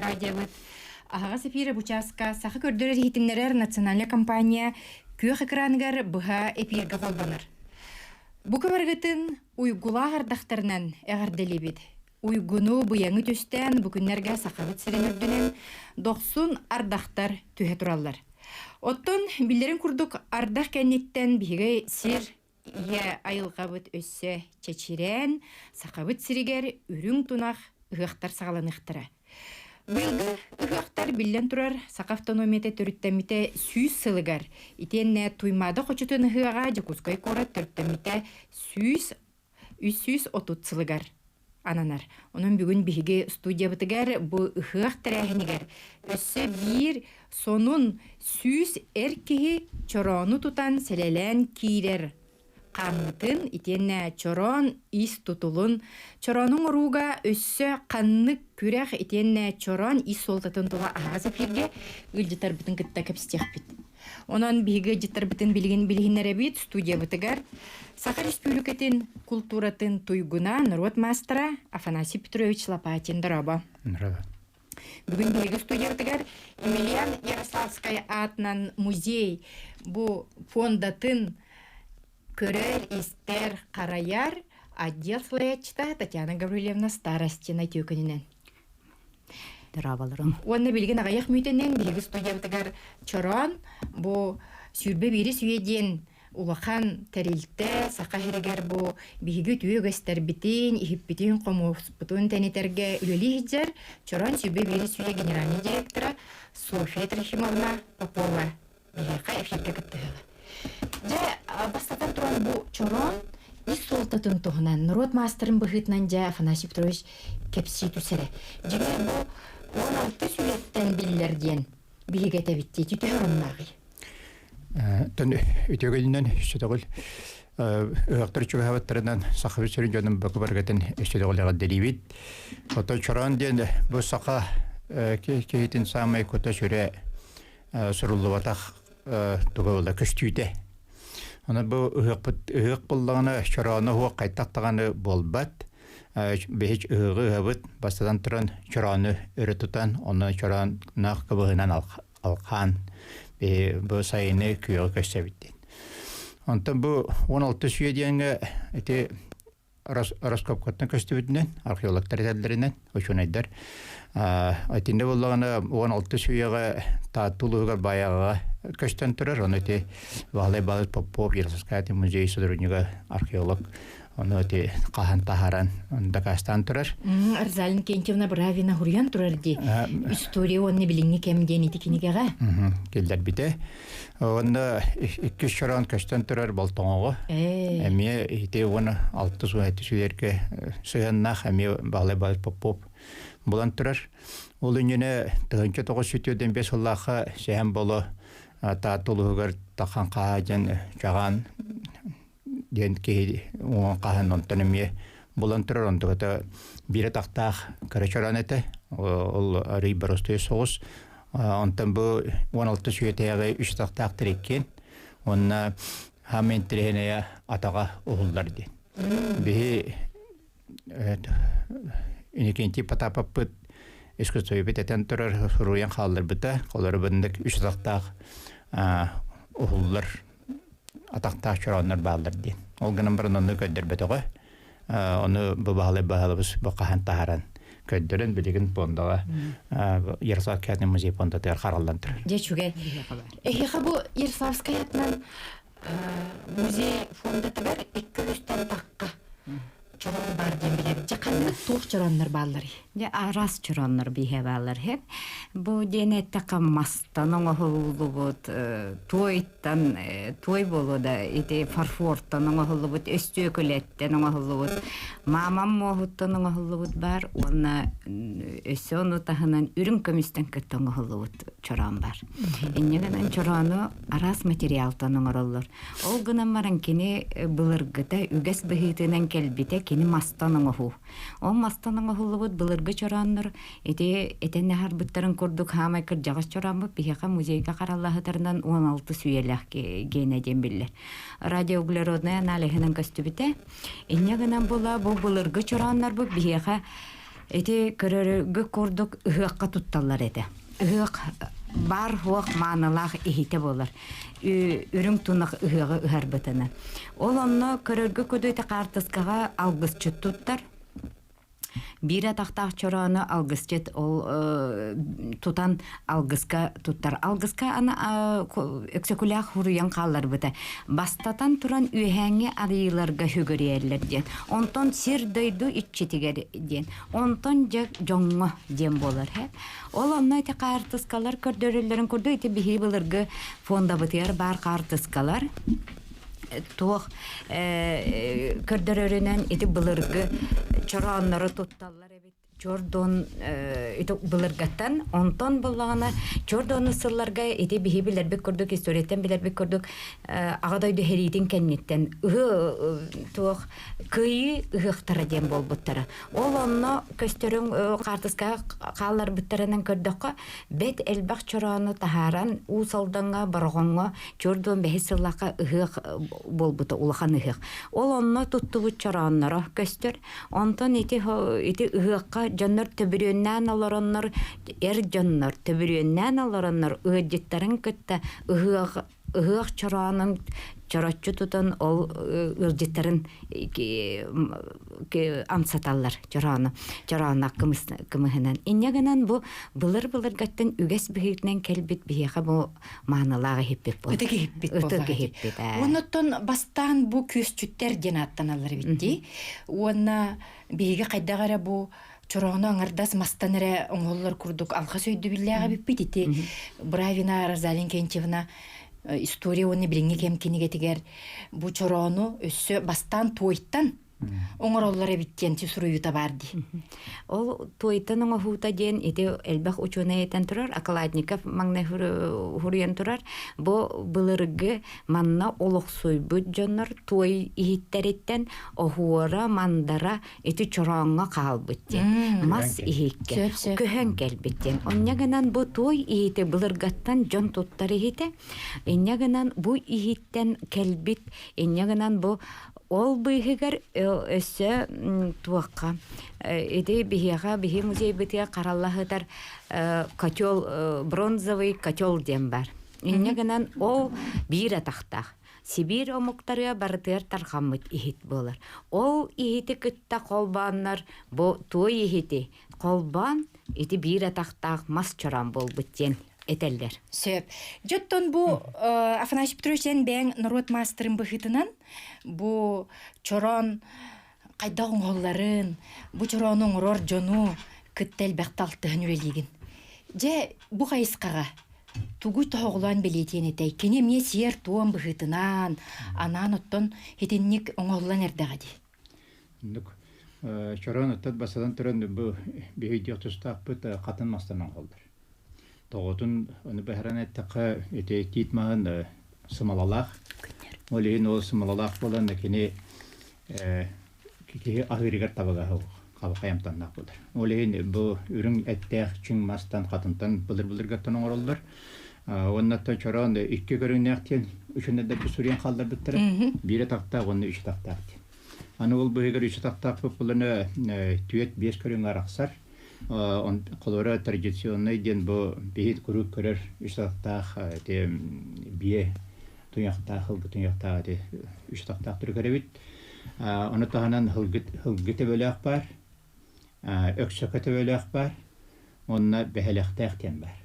радиобыт аһаҕас эфирэ бу чааска саха көрдөрөр иһитиннэрэр национальнай компания күөх экраныгар быһа эпииргэ холбонор. Бу кыбаргытын уйгулаах ардахтарынан эҕэрдэлиибит. Уйгуну быйаҥы түстээн бу күннэргэ Сахабыт сирин үрдүнэн дохсун ардахтар түһэ тураллар. Оттон биллэрин курдук ардах кэнниттэн биһиги сир ийэ айылҕабыт өссө чэчирээн, Сахабыт сиригэр үрүҥ тунах ыһыахтар саҕаланыахтара. Быйылгы ыһыахтар биллэн турар Саха автономията төрүттэммитэ 100 сылыгар, итиэннэ Туймаада хочотун ыһыаҕа Дьокуускай куорат төрүттэммитэ 100 330 сылыгар ананар. Онон бүгүн биһиги студиябытыгар бу ыһыах тэрээһинигэр өссө биир сонун 100 эр киһи чороону тутан сэлэлээн киирэр хааммытын итиэннэ чороон ис тутулун, чороонуҥ оҥорууга өссө ханнык күрэх итиэннэ чороон ис суолтатын тула аһаҕас эфиргэ ыалдьыттарбытын кытта кэпсэтиэхпит. Онон биһиги ыалдьыттарбытын билигин билиһиннэрэбит студиябытыгар Саха Республикатын култууратын туйгуна, норуот маастара Афанасий Петрович Лопатин. Дорообо. Дорообо. Бүгүн биһиги студиябытыгар Емельян Ярославскай аатынан музей бу фондатын көрөр, истэр, харайар отдел салайааччыта Татьяна Гаврильевна Старостина үтүөкүнүнэн. Дорооболорум. Уонна билигин аҕыйах мүйтэнэн биһиги студиябытыгар Чороон бу 21 үйэ диэн улахан тэрилтэ Саха сиригэр бу биһиги үтүө үгэстэрбитин, иһиппитин, хомуспутун тэнитэргэ үлэлии сылдьар Чороон 21 үйэ генеральный директора Софья Трофимовна Попова биһиэхэ эфиргэ кыттыһыаҕа. Дьэ, бастатан туран бу чороон ис суолтатын туһунан норуот маастарын быһыытынан дьэ Афанасий Петрович кэпсии түсэрэ. Дьиҥэр бу 16 үйэттэн биллэр диэн биһиги этэбит дии төһө оруннааҕый? Тон үтүөгүнэн сүтөҕүл ыһыахтар чугаһаабыттарынан сахабыт сирин дьонун бакы баргатын өссөтөҕүл эҕэрдэлиибит. Ото чороон диэн бу саха киһитин саамай кута сүрэ суруллубатах туга буолла көстүүтэ. Онон бу ыһыахпыт ыһыах буоллаҕына чороону уһуох хайтах даҕаны буолбат. Биһич ыһыаҕы ыһабыт бастатан туран чороону өрө тутан, онно чороонноох кыбыһынан алхаан бу сайыны күөҕү көрсөбүт диэн. Онтон бу 16 сүйэ диэҥҥэ ити Роскопкаттан көстүбүтүнэн, археологтар этэллэринэн, учуонайдар итиннэ буоллаҕына 16 үйэҕэ Таатта улууһугар Баайаҕаҕа көстөн турар. Ону ити Баһылай Балык Попов Ярославскай музей сотруднига археолог ону ити хаһан таһааран дакаастаан турар. Арзалин Кентьевна Бравина хуруйан турар дии. История уонна билиҥҥи кэм диэн ити кинигэҕэ. Киллэрбитэ. Уонна иккис чороон көстөн турар Болтоҥоҕо. Эмиэ ити уонна алтыс уон сэттис үйэргэ сыһыаннаах эмиэ Баһылай Балык Попов булан турар. Ол иннинэ 1905 сыллаахха Сэһэн Боло Таатта улууһугар Тахан Хаһаа диэн Чаҕаан диэн киһи уон хаһан онтон эмиэ булан турар онтуката биир атахтаах кыра чороон этэ ол арый боростуой соҕус онтон бу 16 сүйэтээҕи үс атахтаах иккиэн уонна хаамын интэриэһинэйэ атаҕа уһуллар диэн биһи Иннокентий Потаповпыт искусствовед этэн турар суруйан хаалларбыта олору бындык үс атахтаах уһуллар атахтаах чорооннор бааллар диэн. Ол гынан баран онну көрдөрбөтөҕө. Ону бу Баһылай Баһылабыс бу хаһан таһааран көрдөрөн билигин пуондаҕа Ярославскай аатынан музей пуондатыгар хараллан турар. Дьэ үчүгэй. Эһиэхэ бу Ярославскай аатынан музей фондатыгар икки үстэн тахха чороон баар диэн билэбит. Дьэ ханнык туох чорооннор баалларый? Дьэ араас чорооннор биһэ бааллар иһэ. Бу диэн эттэххэ мастан оҥоһуллубут, туойтан, туой буолуо да ити фарфортан оҥоһуллубут, өстүөкүлэттэн оҥоһуллубут, маамам муоһуттан оҥоһуллубут баар уонна өссө ону таһынан үрүҥ көмүстэн кытта оҥоһуллубут чороон бар. Инньэ гынан чороону араас материалтан оҥороллор. Ол гынан баран кини былыргыта үгэс быһыытынан кэлбитэ кини мастан оҥоһуу. Ол мастан оҥоһуллубут былыргы чорооннор ити этэн аһарбыттарын курдук хаамай кырдьаҕас чорооммут биһиэхэ музейга хараллаһытарынан 16 үйэлээх гиэнэ диэн биллэр. Радиоуглероднай аналиһынан көстүбүтэ. Инньэ гынан була бу былыргы чорооннорбут биһиэхэ. Ити көрөргө курдук ыһыахха тутталлар этэ. Ыһыах баар суох маанылаах иһитэ буолар. Үрүҥ тунах ыһыаҕы ыһарбытына. Ол онно көрөргө курдук ити хаартыскаҕа алгысчыт туттар. Биир атахтаах чороону алгысчыт ол тутан алгыска туттар. Алгыска аны өксөкүлээх хуруйан хаалларбыта. Бастатан туран үөһээҥҥи арыйыыларга сүгүрүйэллэр диэн. Онтон сир-дойду иччитигэр диэн. Онтон дьэ дьоҥҥо диэн буолар. Ол онно ити хаартыскалар көрдөрөллөрүн курдук ити биһиги былыргы фондабытыгар баар хаартыскалар туох көрдөрөрүнэн ити былыргы чорооннору тутталлар эбит чордон ити былыргаттан онтон буллаҕына чордону сылларга ити биһи билэрбит курдук историяттан билэрбит курдук аҕа дойду сэриитин кэнниттэн ыһы туох кыайыы ыһыахтара диэн буолбуттара ол онно көстөрүн хаартыскаҕа хаалларбыттарынан көрдөххө бэт элбэх чороону таһааран Уус Алдаҥҥа, Бороҕоҥҥо чордуон бэһис сыллаахха ыһыах буолбута улахан ыһыах. Ол онно туттубут чороонноро көстөр. Онтон ити ити ыһыахха дьоннор төбүрүөннээн олороннор эр дьоннор төбүрүөннээн олороннор ыалдьыттарын кытта ыһыах ыһыах чороонун чороччу тутан ол ыалдьыттарын амсаталлар чороону чороонно кымыһынан инньэ гынан бу былыр былыргаттан үгэс быһыытынан кэлбит биһиэхэ бу маанылаах иһиппит буолар ытык иһиппит ытык иһиппит Оннуттан бастаан бу күөсчүттэр диэн ааттаналлар эбит дии уонна биһиги хайдах эрэ бу чороону аҥардас мастан эрэ оҥоһуллар курдук алҕас өйдөбүллээх эбиппит ити Бравина Розалин Кентьевна история уонна билиҥҥи кэм кинигэтигэр бу чороону өссө бастаан туойтан оҥороллор эбит диэн суруйуута баар дии. Ол туойтан оҥоһуута диэн ити элбэх учуонай этэн турар, Околодников маҥнай хуруйан турар. Бу былыргы манна олохсуйбут дьоннор туой иһиттэриттэн оһуора, мандара ити чорооҥҥо хаалбыт диэн мас иһиккэ көһөн кэлбит диэн онньа гынан бу туой иһити былыргаттан дьон туттар иһитэ инньэ гынан бу иһиттэн кэлбит инньэ гынан бу ол быыһыгар өссө туохха ити биһиэхэ биһи музейбытыгар харалла сытар котел бронзовый котел диэн бар инньэ гынан ол биир атахтаах Сибиир омуктарыгар барытыгар тарҕаммыт иһит буолар. Ол иһити кытта холбооннор бу туой иһити холбоон ити биир атахтаах мас чороон буолбут диэн этэллэр. Сөп. Дьоттон бу Афанасий Петрович эн бэйэҥ норуот маастарын быһыытынан бу чороон хайдах оҥоһулларын, бу чороону оҥорор дьону кытта элбэхтэ алтыһан үлэлиигин. Дьэ, бу хайысхаҕа тугу тоһоҕолоон бэлиэтиэн этэй? Кини эмиэ сиэр-туом быһыытынан, анаан оттон итинник оҥоһуллан эрдэҕэ дии. Оннук. Чороон оттон бастатан туран бу биһи тустаахпыт хатын мастан оҥоһуллар. Тоҕотун ону быһаран эттэххэ, ити тиит маһын сымалалаах. Ол иһин ол сымалалаах буолан кини киһи аһыырыгар табыгаһа хайамтаннаах буолар. Ол иһин бу үрүҥ эттээх чиҥ мастан хатынтан былыр-былыргаттан оҥороллор. Уонна чороон икки көрүҥнээх диэн үчүннэрдэргэ суруйан хаалларбыттара. Биирэ тахтаах уонна үч тахтаах диэн. Аны ол быһыгар үч тахтаах буллана түөрт биэс көрүҥ арахсар. Холобура традиционнай диэн бу биһи куруук көрөр үч тахтаах биэ туйахтаах ылгы туйахтаах ити үс атахтаах түрүк эрэбит. Ону таһынан һылгы төбөлөөх баар, өксөкө төбөлөөх баар, уонна бэһэлэхтээх диэн баар.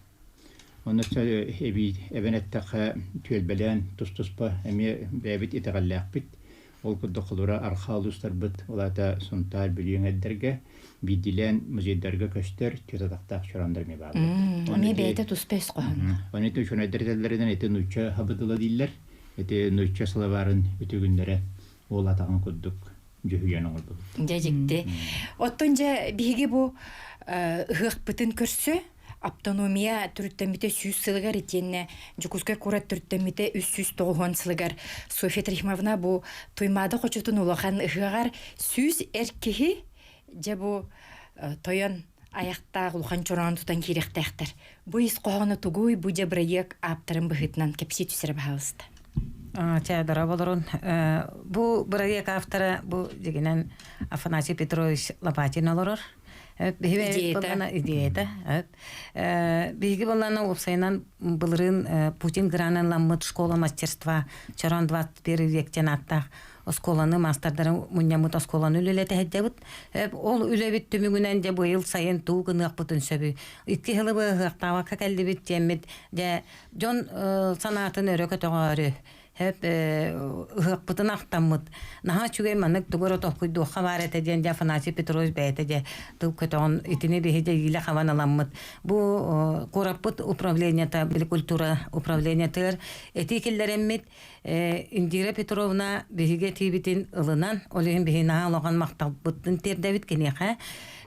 Онно эбии эбэн эттэххэ түөлбэлээн тус-туспа эмиэ бэйэбит итэҕэллээхпит. Ол курдук холура архаа улуустарбыт, ол аата Сунтаар, Бүлүү эҥэрдэргэ биирдиилээн музейдарга көстөр түөрт атахтаах чорооннор эмиэ бааллар. Эмиэ бэйэтэ туспа ис хоһоонноох. Ону ити учуонайдар этэллэринэн ити нуучча хабыдыла дииллэр. Ити нуучча сылабаарын үтүгүннэрэ уол атаҕын курдук дьүһүйэн оҥорбут. Дьэ дьикти. Оттон дьэ биһиги бу ыһыахпытын көрсө Автономия төрүттэммитэ 100 сылыгар итиэннэ Дьокуускай куорат төрүттэммитэ 390 сылыгар Софья Трифимовна бу Туймаада хочотун улахан ыһыаҕар 100 эр киһи дьэ бу тойон айахтаах улахан чороон тутан киириэхтээхтэр. Бу ис хоһооно тугуй, бу дьэ бырайыак ааптарын быһыытынан кэпсии түсэрэ баһаалыста. Чэ, дорооболорун. Бу бырайыак автора бу дьигинэн Афанасий Петрович Лопатин олорор. Биһиги былаана идеята. Биһиги былаана уопсайынан былырыын Путин гранын ламмыт школа мастерства Чорон 21 вектен аттаах оскуоланы маастардары мунньаммыт оскуоланы үлэлэтэ сылдьабыт. Ол үлэбит түмүгүнэн дьэ быйыл сайын туу гыныахпытын сөбүй. Икки сылы быһыахтаабакка кэллибит диэммит дьэ дьон санаатын өрө көтөҕөөрү Хөп ыһыахпытын ахтаммыт. Наһаа үчүгэй маннык тугу эрэ толкуйдуохха баар этэ диэн дьэ Афанасий Петрович бэйэтэ дьэ тыл көтөҕөн итини биһи дьэ иилэ хабан ыламмыт. Бу куораппыт управлениета, били культура управлениетыгар этии киллэрэммит Индира Петровна биһиги этиибитин ылынан, ол иһин биһи наһаа улахан махталбытын тиэрдэбит киниэхэ.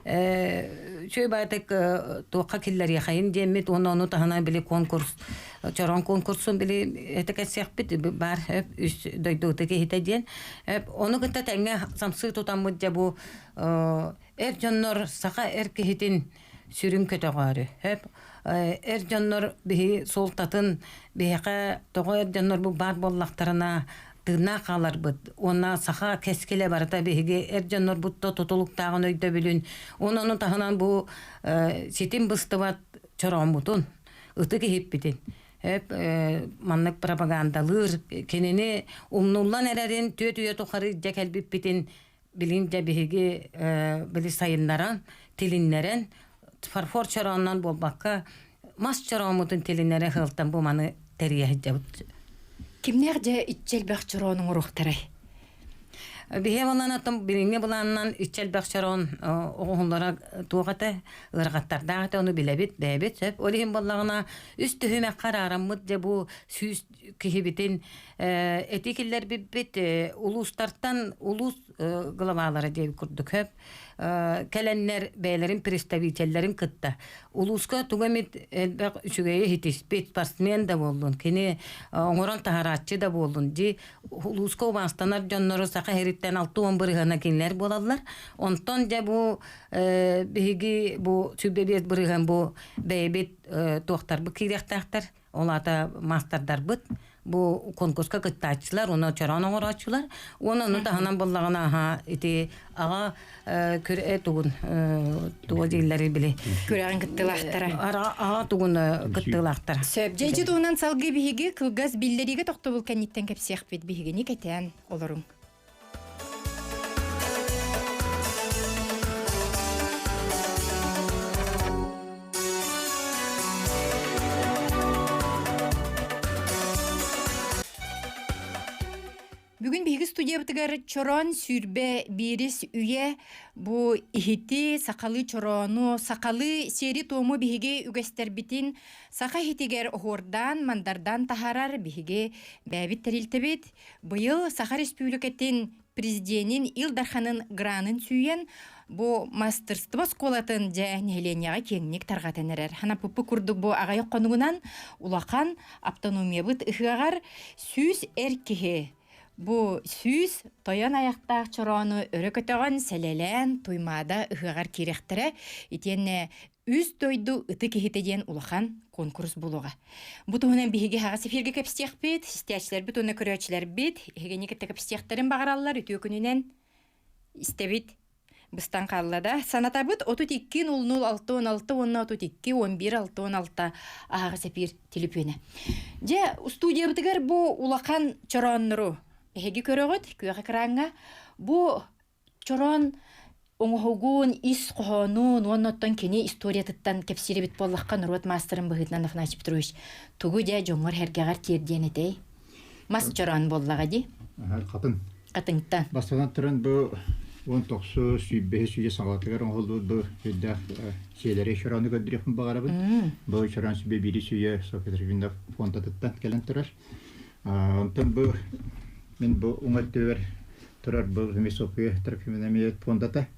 Үчүгэй баайтык туохха киллэриэхэйин диэммит уонна ону таһынан били конкурс чорон конкурсун били этэ кэсиэхпит баар үс дойду ытык киһитэ диэн ону кытта тэҥҥэ самсыы тутаммыт дьэ бу эр дьоннор саха эр киһитин сүрүн көтөҕөөрү эр дьоннор биһи суолтатын биһиэхэ тоҕо эр дьоннор бу баар буоллахтарына тыыннаах хааларбыт уонна саха кэскилэ барыта биһиги эр дьоннорбут тутулуктааҕын өйдөбүлүн уонна ону таһынан бу ситим быстыбат чорооммутун ытык иһиппитин маннык пропагандалыыр кинини умнуллан эрэрин түөрт үйэ тухары илдьэ кэлбиппитин билин дьэ биһиги били сайыннаран тилиннэрэн фарфор чорооннон буолбакка мас чорооммутун тилиннэрэ сылтан бу маны тэрийэ сылдьабыт. Кимнээх дьэ иччи элбэх чороон оҥоруохтарай? Биһиэ былаан оттон билиҥҥи былаанынан иччи элбэх чороон оҕоһуллара туох этэ ыарахаттардаах этэ ону билэбит бэйэбит сөп ол иһин буоллаҕына үс түһүмэххэ араараммыт дьэ бу 100 киһибитин эти киллэрбиппит улуустартан улуус главалара диэбит курдук сөп кэлэннэр бэйэлэрин представителлэрин кытта улууска тугу эмит элбэх үчүгэйи иһитиспит спортсмен да буоллун кини оҥорон таһарааччы да буоллун ди улууска убаастанар дьоннору саха иһириттэн 60 бырыһыана кинилэр буолаллар онтон дьэ бу биһиги бу 25 бырыһыан бу бэйэбит туохтарбыт киириэхтээхтэр Ол аата маастардарбыт бу конкурска кыттааччылар, уонна чороон оҥорооччулар. Уонна ону таһынан буоллаҕына аһа ити аҕа күрэ тугун туга дииллэри били. Күрэҕин кыттыылаахтара. Аҕа тугун кыттыылаахтара. Сөп. Дьэ туһунан салгыы биһиги кылгас биллэриигэ тохтобул кэнниттэн кэпсиэхпит. Биһигини кэтээн олоруҥ. Бүгүн биһиги студиябытыгар чороон сүүрбэ биирис үйэ бу иһити, сахалыы чороону, сахалыы сиэри-туому биһиги үгэстэрбитин саха иһитигэр оһуордаан, мандардаан таһаарар биһиги бэйэбит тэрилтэбит Быйыл Саха Республикатын президенин Ил Дарханын гранын сүүйэн, бу мастерство оскуолатын дьэ нэһилиэнньэҕэ киэҥник тарҕатан эрэр. Ханаппыппы курдук бу аҕыйах хонугунан улахан автономиябыт ыһыаҕар 100 эр киһи бу 100 тойон айахтаах чороону өрө көтөҕөн сэлэлээн Туймаада ыһыаҕар киирэхтэрэ. Итиэннэ Үс дойду ытык иһитэ диэн улахан куонкурус буолуоҕа. Бу туһунан биһиги аһаҕас эфиргэ кэпсиэхпит, истээччилэрбит уонна көрөөччүлэрбит эһигини кытта кэпсиэхтэрин баҕараллар үтүө күнүнэн истэбит. Быстан хаалла да. Санатабыт 32 00 66 уонна 32 11 66 аһаҕас эфир телефона. Дьэ, студиябытыгар бу улахан чорооннору эһиги көрөҕүт күөх экраҥҥа. Бу Чороон оҥоһугун, ис хоһоонун уонна оттон кини историятыттан кэпсиир эбит буоллахха, норуот маастарын быһыытынан Афанасий Петрович тугу дьэ дьоҥҥор-сэргэҕэр тиэрдиэн этэй? Мас чороон буоллаҕа дии. Хатын. Хатыҥтан. Бастатан туран бу 19 сүүрбэһис үйэ саҕалатыгар оҥоһуллубут бу сүрдээх сиэлэри чороону көрдөрүөхпүн баҕарабын. Бу чороон сүбэ биирис үйэ Софья Трофимовна фондатыттан кэлэн турар. Онтон бу мин бу уҥа өттүбэр турар бу Софья Трофимовна фондата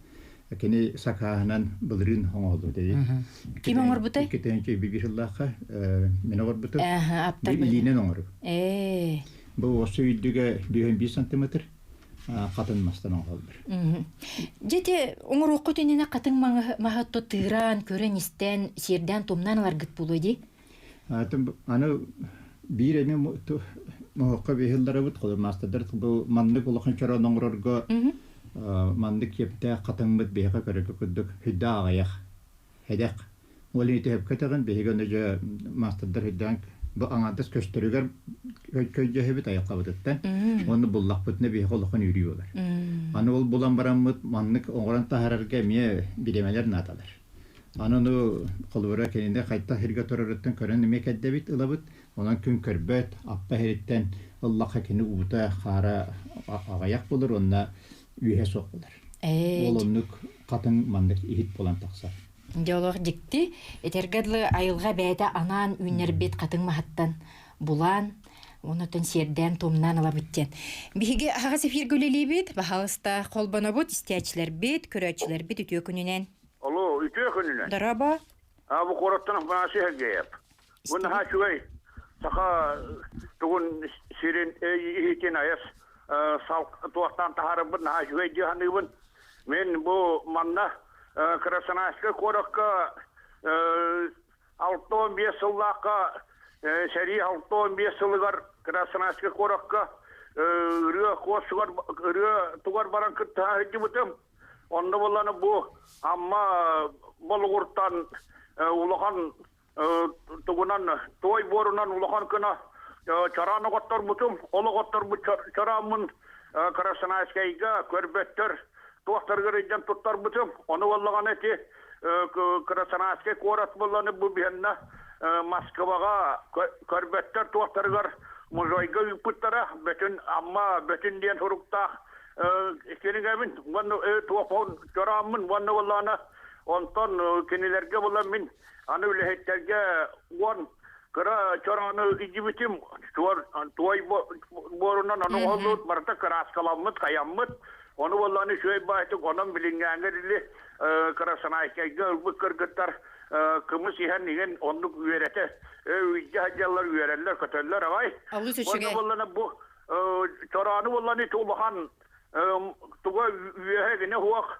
кини сакааһынан былырыын оҥоһуллубут эбит. Ким оҥорбутай? 2001 сыллаахха мин оҥорбутум. Илиинэн оҥоруу. Бу осы үрдүгэ 5 сантиметр хатын мастан оҥоһуллар. Дьэ оҥоруоххут иннинэ хатыҥ маһы тыыраан, көрөн-истэн, сиэрдээн тумнаан ыларгыт буолуо дии? Аны биир эмэ моһоххо биһилларабыт, маастардар бу маннык улахан чороон оҥорорго. Маннык киэптээх хатыҥмыт биһиэхэ көрөргө курдук сүрдээх аҕыйах, сэдэх. Ол иһин төһөпкө этэҕин, биһиги ону дьэ маастардар сүрдээх бу аҥаардас көстөрүгэр көйдьөһөбүт айылҕабытыттан. Уонна буллахпытына биһиэхэ улахан үөрүү буолар. Аны ол булан бараммыт маннык оҥорон таһаарарга эмиэ бириэмэлэр наадалар. Аны ону холобура кинини хайдах сиргэ турарыттан көрөн эмиэ кэрдэбит, ылабыт. Онон күн көрбөт, аппа иһириттэн ыллахха кини уута, хаара аҕыйах буолар уонна үөһэ суох буолар. Ол оннук хатыҥ маннык иһит буолан тахсар. Дьэ олох дьикти. Этэргэ дылы айылҕа бэйэтэ анаан үүннэрбит хатыҥ маһыттан булаан, онотон сиэрдээн туомнаан ылабыт диэн. Биһиги аһаҕас эфиргэ үлэлиибит, баһаалыста холбонобут, истээччилэрбит, көрөөччүлэрбит үтүө күнүнэн. Алло, үтүө күнүнэн. Дорообо. А бу куораттан Афанасий Сергеев. Бу наһаа үчүгэй саха тугун сирин иһитин айас туохтаан таһаарарбын наһаа үчүгэй дии саныыбын. Мин бу манна Красноярскай куоракка 65 сыллаахха сэрии 65 сылыгар Красноярскай куоракка ырыа куорсугар ырыа тугар баран кыттыһа сылдьыбытым. Онно буоллаҕына бу Амма Болугуртан улахан тугунан туой буорунан улахан гына чораан оҕотторбутум. Ол оҕотторбут чорааммын Красноярскайга көрбөттөр туохтарыгар илдьэн туттарбытым. Ону буоллаҕына ити Красноярскай куорат буоллаҕына бу биһэннэ Москваҕа көрбөттөр туохтарыгар музейга ыыппыттара. Бөтүн Амма Бөтүн диэн суруктаах кинигэбин уонна туохпун чорааммын уонна буоллаҕына онтон кинилэргэ буолан мин аны үлэһиттэргэ уон кыра чороону илдьибитим туой буорунан ону оһоллубут барыта кырааскаламмыт хайаммыт ону буоллаҕына үчүгэй баайтык онон билиҥҥээҥҥэ дили Красноярскайга ылбыт кыргыттар кымыс иһэн иҥин оннук үөрэтэ үйдэ сылдьаллар үөрэллэр көтөллөр аҕай Олус үчүгэй. уонна буоллаҕына бу Чороону буллан ити улахан туга үөһэ гинэ суох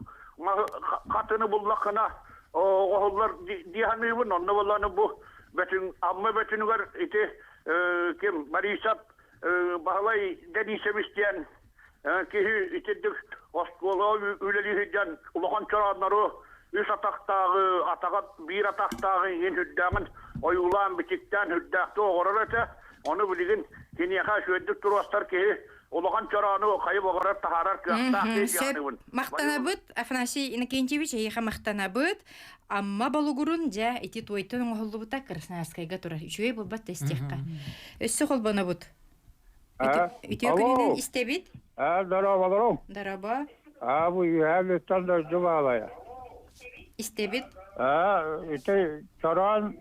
хатыны буллаххына оҕоһуллар дии саныыбын. Онно булланы бу бөтүн Амма бөтүнүгэр ити ким Борисов Баһылай Денисович диэн киһи итирдик оскуола үлэлии сылдьан улахан чорооннору үс атахтааҕы атаҕа биир атахтааҕы иҥин үрдээҕин ойуулаан бичиктээн үрдээхтик оҕорор этэ. Ону билигин киниэхэ үчүгэйдик туруостар киһи улахан чороону хайы баҕарар таһаарар кыахтаах киһи Сөп. Махтанабыт, Афанасий Иннокентьевич, эйиэхэ махтанабыт. Амма болугурун дьэ ити туойтан оҥоһуллубута Красноярскайга турар. Үчүгэй буолбат да истиэххэ. Өссө холбонобут. Үтүө күнүнэн истэбит. Здорово, Дорообо. А бу үһээ дойду баалайа. Истэбит. Ити чороон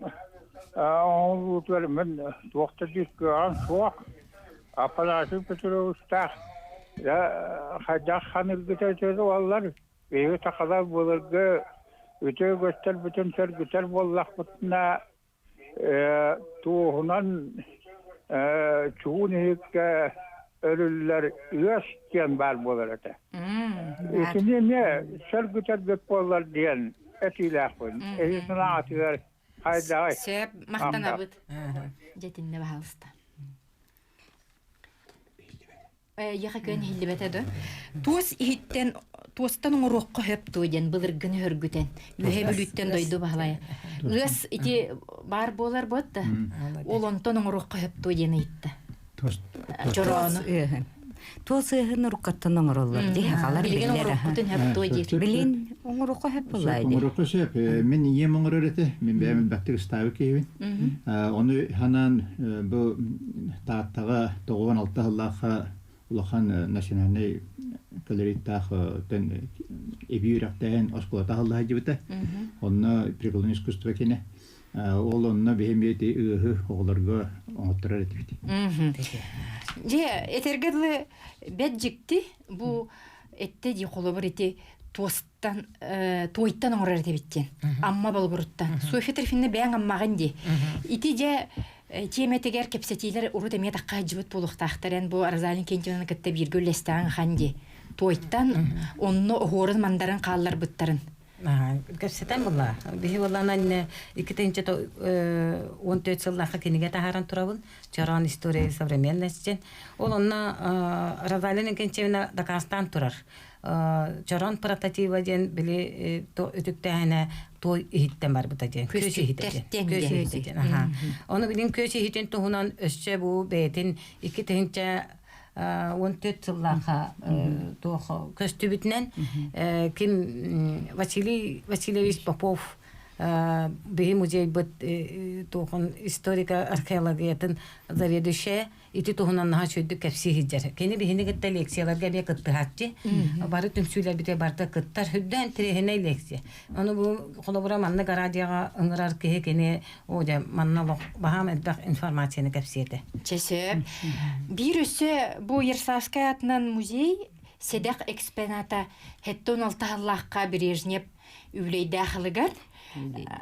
оҥоһуллуутугар мин туох да диир кыаҕым суох. Афанасий Петровичтаах хайдах ханыыргыта үтүө буоллар, биһиги сахалар былыргы үтүө үгэстэрбитин сөргүтэр буоллахпытына туоһунан чугун иһиккэ өрүллэр ыас диэн баар буолар этэ. Итини эмиэ сөргүтэрбит буоллар диэн этиилээхпин. Эһи санаатыгар хайдаҕай? Сөп, махтанабыт. Дьэтиннэ баһаалыста. Эйиэхэ күөн иһиллибэтэ да. Туос иһиттэн туостан оҥоруохха сөп дуо диэн былыргыны хөргүтэн үөһэ бүлүүттэн дойду баһылайа. Ыас ити баар буолар буот да. Ол онтон оҥоруохха сөп дуо диэн ыйытта. Чороону. Туос ыаһын уруккаттан оҥороллор дии хахалар Билигин биллэр оҥоруохпутун сөп дуо диир. Билин оҥоруохха сөп буоллаа дии. Оҥоруохха сөп. Мин ийэм оҥорор этэ. Мин бэйэм элбэхтик ыстаабыт киһибин. Ону ханаан бу Тааттаҕа 96 сыллаахха улахан национальнай колориттаах эбии үөрэхтээһин оскуолата аһылла сылдьыбыта. Онно прикладной искусство кини. Ол онно биһим ити ыаһы оҕолорго оҥотторор этибит. Дьэ, этэргэ дылы бэт дьикти бу этте дии холобур ити туостан туойтан оҥорор этибит диэн Амма болугуруттан Софья Трифиновна бэйэҥ Аммаҕын дии ити дьэ тиэмэтигэр кэпсэтиилэр урут эмиэ тахха сылдьыбыт буолуохтаахтар эн бу Розалин Кентьевнаны кытта бииргэ үллэстэҕиҥ ахан дии туойтан онно оһуорун мандарын хаалларбыттарын Кэпсэтэн буолла. Биһи буоллаана инне 2014 сыллаахха кинигэ таһааран турабын. Чороон история современности. Ол онно Розалина Инкентьевна дакаастаан турар. Чорон прототиба диэн били үтүктээһинэ туой иһиттэн барбыта диэн күөс иһитэ диэн күөс иһитэ диэн аха ону билин күөс иһитин туһунан өссө бу бэйэтин 2014 сыллаахха туох көстүбүтүнэн ким Василий Васильевич Попов биһи музейбыт туохон историка археологиятын заведующая ити туһунан наһаа үчүгэйдик кэпсии сылдьар. Кини биһини кытта лекцияларга эмиэ кыттыһааччы. Бары түмсүүлэрбитигэр барыта кыттар. Үрдээн интэриэһинэй лекция. Ону бу холобура маннык радиоҕа ыҥырар киһи кини оо дьэ манна олох баһаам элбэх информацияны кэпсиэтэ. Чэ сөп. Биир өссө бу Ярославскай аатынан музей сэдэх экспоната 76 сыллаахха Брежнев үбүлүөйдээх ылыгар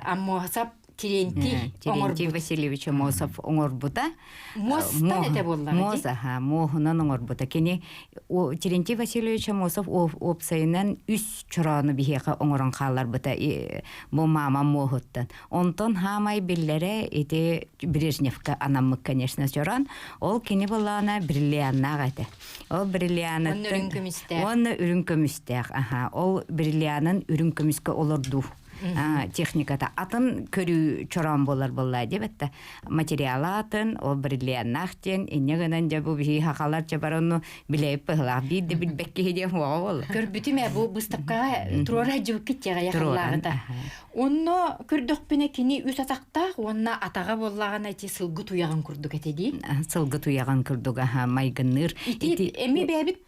Аммосов Терентий Терентий Васильевич Аммосов оҥорбута. Муостан этэ буоллаҕа Муос, аха, муоһунан оҥорбута. Кини Терентий Васильевич Аммосов уопсайынан үс чороону биһиэхэ оҥорон хаалларбыта бу маама муоһуттан. Онтон хаамай биллэрэ ити Брежневка анаммыт, конечно, чороон. Ол кини былаана бриллианнаах этэ. Ол бриллианыттан Уонна үрүҥ көмүстээх. Уонна үрүҥ көмүстээх, аха. Ол бриллианын үрүҥ көмүскэ олордуу техниката атын көрүү чороон буолар буолла диэбэттэ материала атын ол бриллианнаах диэн инньэ гынан дьэ бу биһи хахалар чэ барону билээп быһылаах биир да билбэт киһи диэн хуоҕа буолла Көрбүтүм ээ бу быыстапкаҕа туруора дьыбыккыт тиэҕэ яхаллааҕыта Онно көрдөхпүнэ кини үс атахтаах уонна атаҕа буоллаҕына ити сылгы туйаҕын курдук этэ дии. Сылгы туйаҕын курдук аха майгынныыр. Ити эми бэйэбит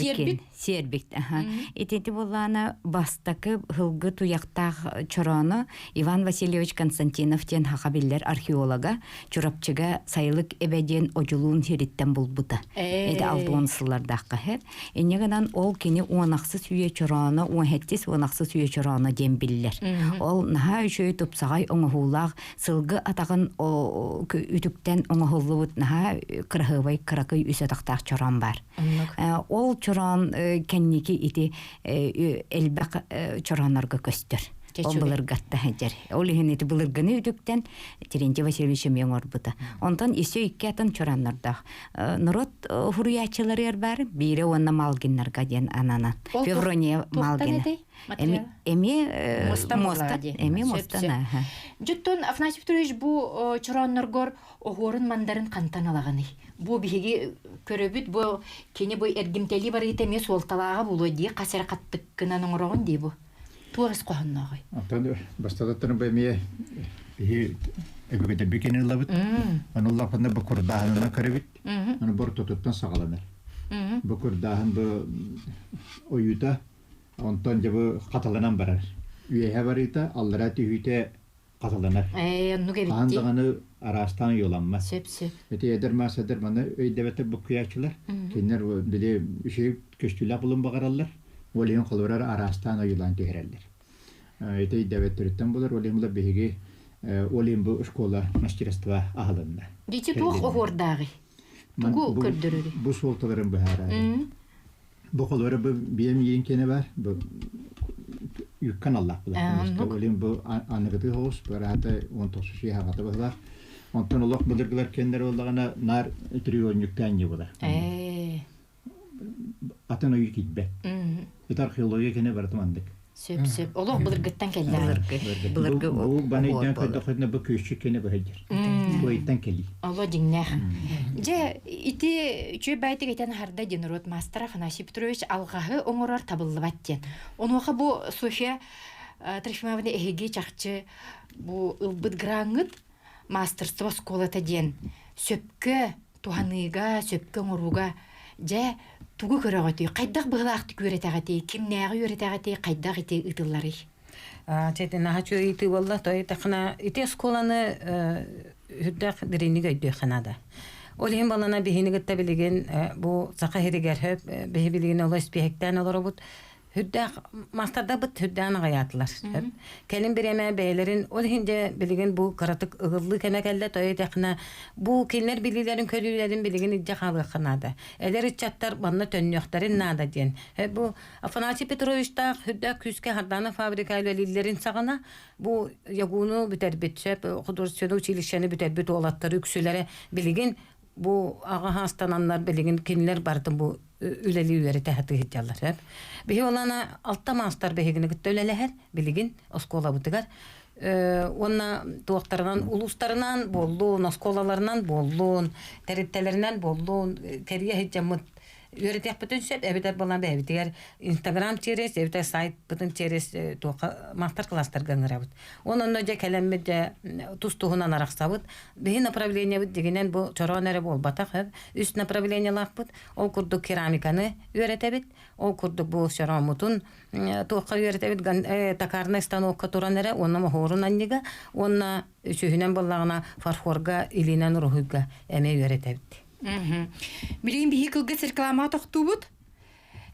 сиэрбит. Сиэрбит аха. Итити буоллаана бастакы сылгы туйахтаах чороону Иван Васильевич Константинов диэн хаха биллэр археолога Чурапчыга Сайылык эбэ диэн одьулуун сириттэн булбута. Эти алтуон сыллардаахха Инньэ гынан ол кини уонахсыс үйэ чорооно, уон сэттис-уонахсыс үйэ чорооно диэн биллэр. Ол наһаа үчүгэй тупсаҕай оҥоһуулаах сылгы атаҕын үтүктэн оҥоһуллубут наһаа кыраһыабай кыракый үс атахтаах чороон баар. Ол чороон кэнники ити элбэх чорооннорго көстөр. Ол былыргатта сылдьар. Ол иһин ити былыргыны үтүктэн Терентий Васильевич эмиэ оҥорбута. Онтон исө икки атын чораннордоох. Норуот суруйааччыларыгар баар биирэ уонна Малгиннарга диэн ананан. Феврония Малгина. Эмиэ муоста эмиэ муостан. Дьуттун Афанасий Петрович бу чороонноргор оһуорун мандарын хантан алаҕыный? Бу биһиги көрөбүт бу кини бу эргимтэлии барыыта эмиэ суолталааҕа буолуо дии хас эрэ хаттыккынан оҥороҕун дии бу. Туох ис хоһоннооҕуй? Оттон бастатыттан бу эмиэ биһи өбүгэдэрби кини ылабыт. Аны уллаппытына бу курдааһынынан көрөбүт. Аны бу ортотуттан саҕаланар. Бу курдааһын бу ойуута онтон дьэ бу хатыланан барар. Үөһэ барыыта, аллара түһүүтэ хатыланар. Ээ, оннук эбит Хаһан дии. даҕаны араастаан ойууламмат. Сөп, сөп. Ити эдэр маастардар маны өйдөбөттөр буккуйааччылар. Кинилэр били үчүгэй көстүүлээх булун баҕараллар. Ол иһин холобурар араастаан ойуулаан түһэрэллэр. Ити өйдөбөттөрүттэн булар, ол иһин биһиги ол иһин бу школа мастерства аһылынна. Дити туох оһуордааҕый? Тугу көрдөрөрүй? Бу суолталарын быһаарар. Бу холобура бу биэм иин киэнэ бар, бу юккан аллах булар. Ол иһин бу аныгытыы соҕус, бараата 19 сүйэ хаҕата быһылаах. Онтон олох былыргылар киэннэр буоллаҕына наар треугольниктаан ньы булар. Атын ойуу киирбэт. Это археология кэнэ барыта маннык. Сөп, сөп. Олох былыргыттан кэллэ. Былыргы. Былыргы Бу баны өйдөөн көрдөххүтүнэ бу күөсчүк кэнэ быһайдыр. Туойуттан кэлии. Оло дьиҥнээх. Дьэ, ити үчүгэй баайтык этэн аһарда диэн норуот маастара Афанасий Петрович алҕаһы оҥорор табыллыбат диэн. Онуоха бу Софья Трофимовна эһиги чахчы бу ылбыт граҥҥыт мастерство оскуолата диэн сөпкө туһаныыга, сөпкө оҥорууга дьэ тугу көрөҕүтүй? Хайдах быһыылаахтык үөрэтэҕитий? Кимнээҕи үөрэтэҕитий? Хайдах ити ыытылларый? Чэтин наһаа үчүгэй ыйытыы буолла. То тахына ити оскуоланы үрдээх дириҥник өйдүөххэ наада. Ол иһин балана биһини кытта билигин бу саха сиригэр хөп биһи билигин оло испиэһэктээн олоробут. Үрдээх мастардабыт үрдээн аҕыйаатылар. Кэлин бириэмэ бэйэлэрин ол иһин дьэ билигин бу кыратык ыгыллыы кэмэ кэллэ тойо тэхнэ бу кинилэр билиилэрин көрүүлэрин билигин илдьэ хаалыахха наада. Эдэр ыччаттар манна төннүөхтэрин наада диэн. Бу Афанасий Петровичтаах үрдээх күүскэ Хардана фабрика үлэлииллэрин саҕана бу ягуну бүтэрбит сөп художественное училищены бүтэрбит уолаттар үксүлэрэ билигин бу аҕа хастананнар билигин кинилэр барытын бу үлэлии үөрэтэ сатыы сылдьаллар сөп. Биһи олана алта маастар биһигини кытта үлэлэһэр билигин оскуолабытыгар уонна туохтарынан улуустарынан буоллун, оскуолаларынан буоллун, тэрилтэлэринэн буоллун кэрийэ сылдьаммыт үөрэтиэхпитин сөп эбэтэр буолан бэйэбитигэр инстаграм через эбэтэр сайтпытын через туохха мастер-класстарга ыҥырабыт. Онон дьэ кэлэммит дьэ тус-туһунан арахсабыт. Биһи направлениебыт дигинэн бу чороон эрэ буолбатах үс направлениелаахпыт. Ол курдук керамиканы үөрэтэбит. Ол курдук бу чорооммутун туохха үөрэтэбит токарнай станокка туран эрэ уонна моһуорун анньыга уонна үсүһүнэн буоллаҕына фарфорга илиинэн уруһуйга эмиэ үөрэтэбит. Билигин биһи кылгас рекламаҕа тохтуубут.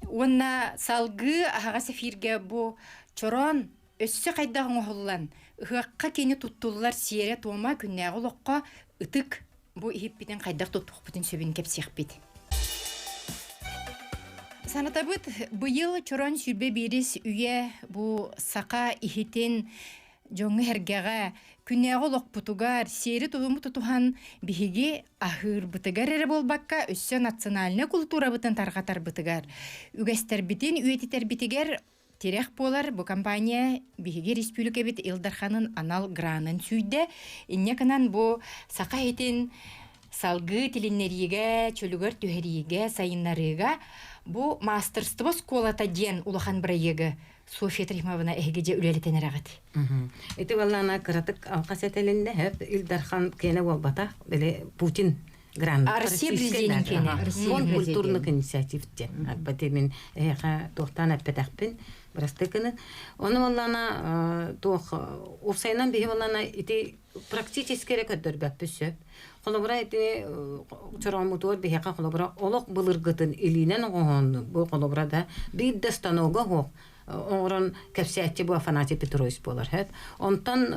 Уонна салгыы аһаҕас эфиргэ бу чороон өссө хайдах оҥоһуллан, ыһыахха кини туттуллар сиэрэ-туома күннээҕи олоххо ытык бу иһиппитин хайдах туттуохпутун сөбүн кэпсиэхпит. Санатабыт, быйыл чороон 21 үйэ бу саха иһитин дьоҥҥо-сэргэҕэ, күннээҕи олохпутугар сиэри-туому тутуһан биһиги аһыырбытыгар эрэ буолбакка, өссө национальнай култуурабытын тарҕатарбытыгар, үгэстэрбитин үйэтитэрбитигэр тирэх буолар бу компания биһиги республикабыт Ил Дарханын анал гранын сүүйдэ. Инньэ гынан бу саха иһитин салгыы тилиннэриигэ, чөлүгэр түһэриигэ, сайыннарыыга бу мастерство оскуолата диэн улахан бырайыагы Софья Трофимовна эһиги дьэ үлэлэтэн эрэҕит. Ити баллаана кыратык алҕас этилиннэ, хөп Ил Дархан киэнэ буолбатах, били Путин грант. Россия президенин киэнэ. Фонд культурных инициатив диэн. Арбати мин эһиэхэ туохтаан эппэтэхпин, бырастыы гыны. Ону баллаана туох уопсайынан биһи баллаана ити практически эрэ көрдөрбөппүт сөп. Холобура ити чорооммутугар биһиэхэ холобура олох былыргытын илиинэн оҥоһонну бу холобура да биир да станога суох оҥорон кэпсээччи бу Афанасий Петрович буолар сөп. Онтон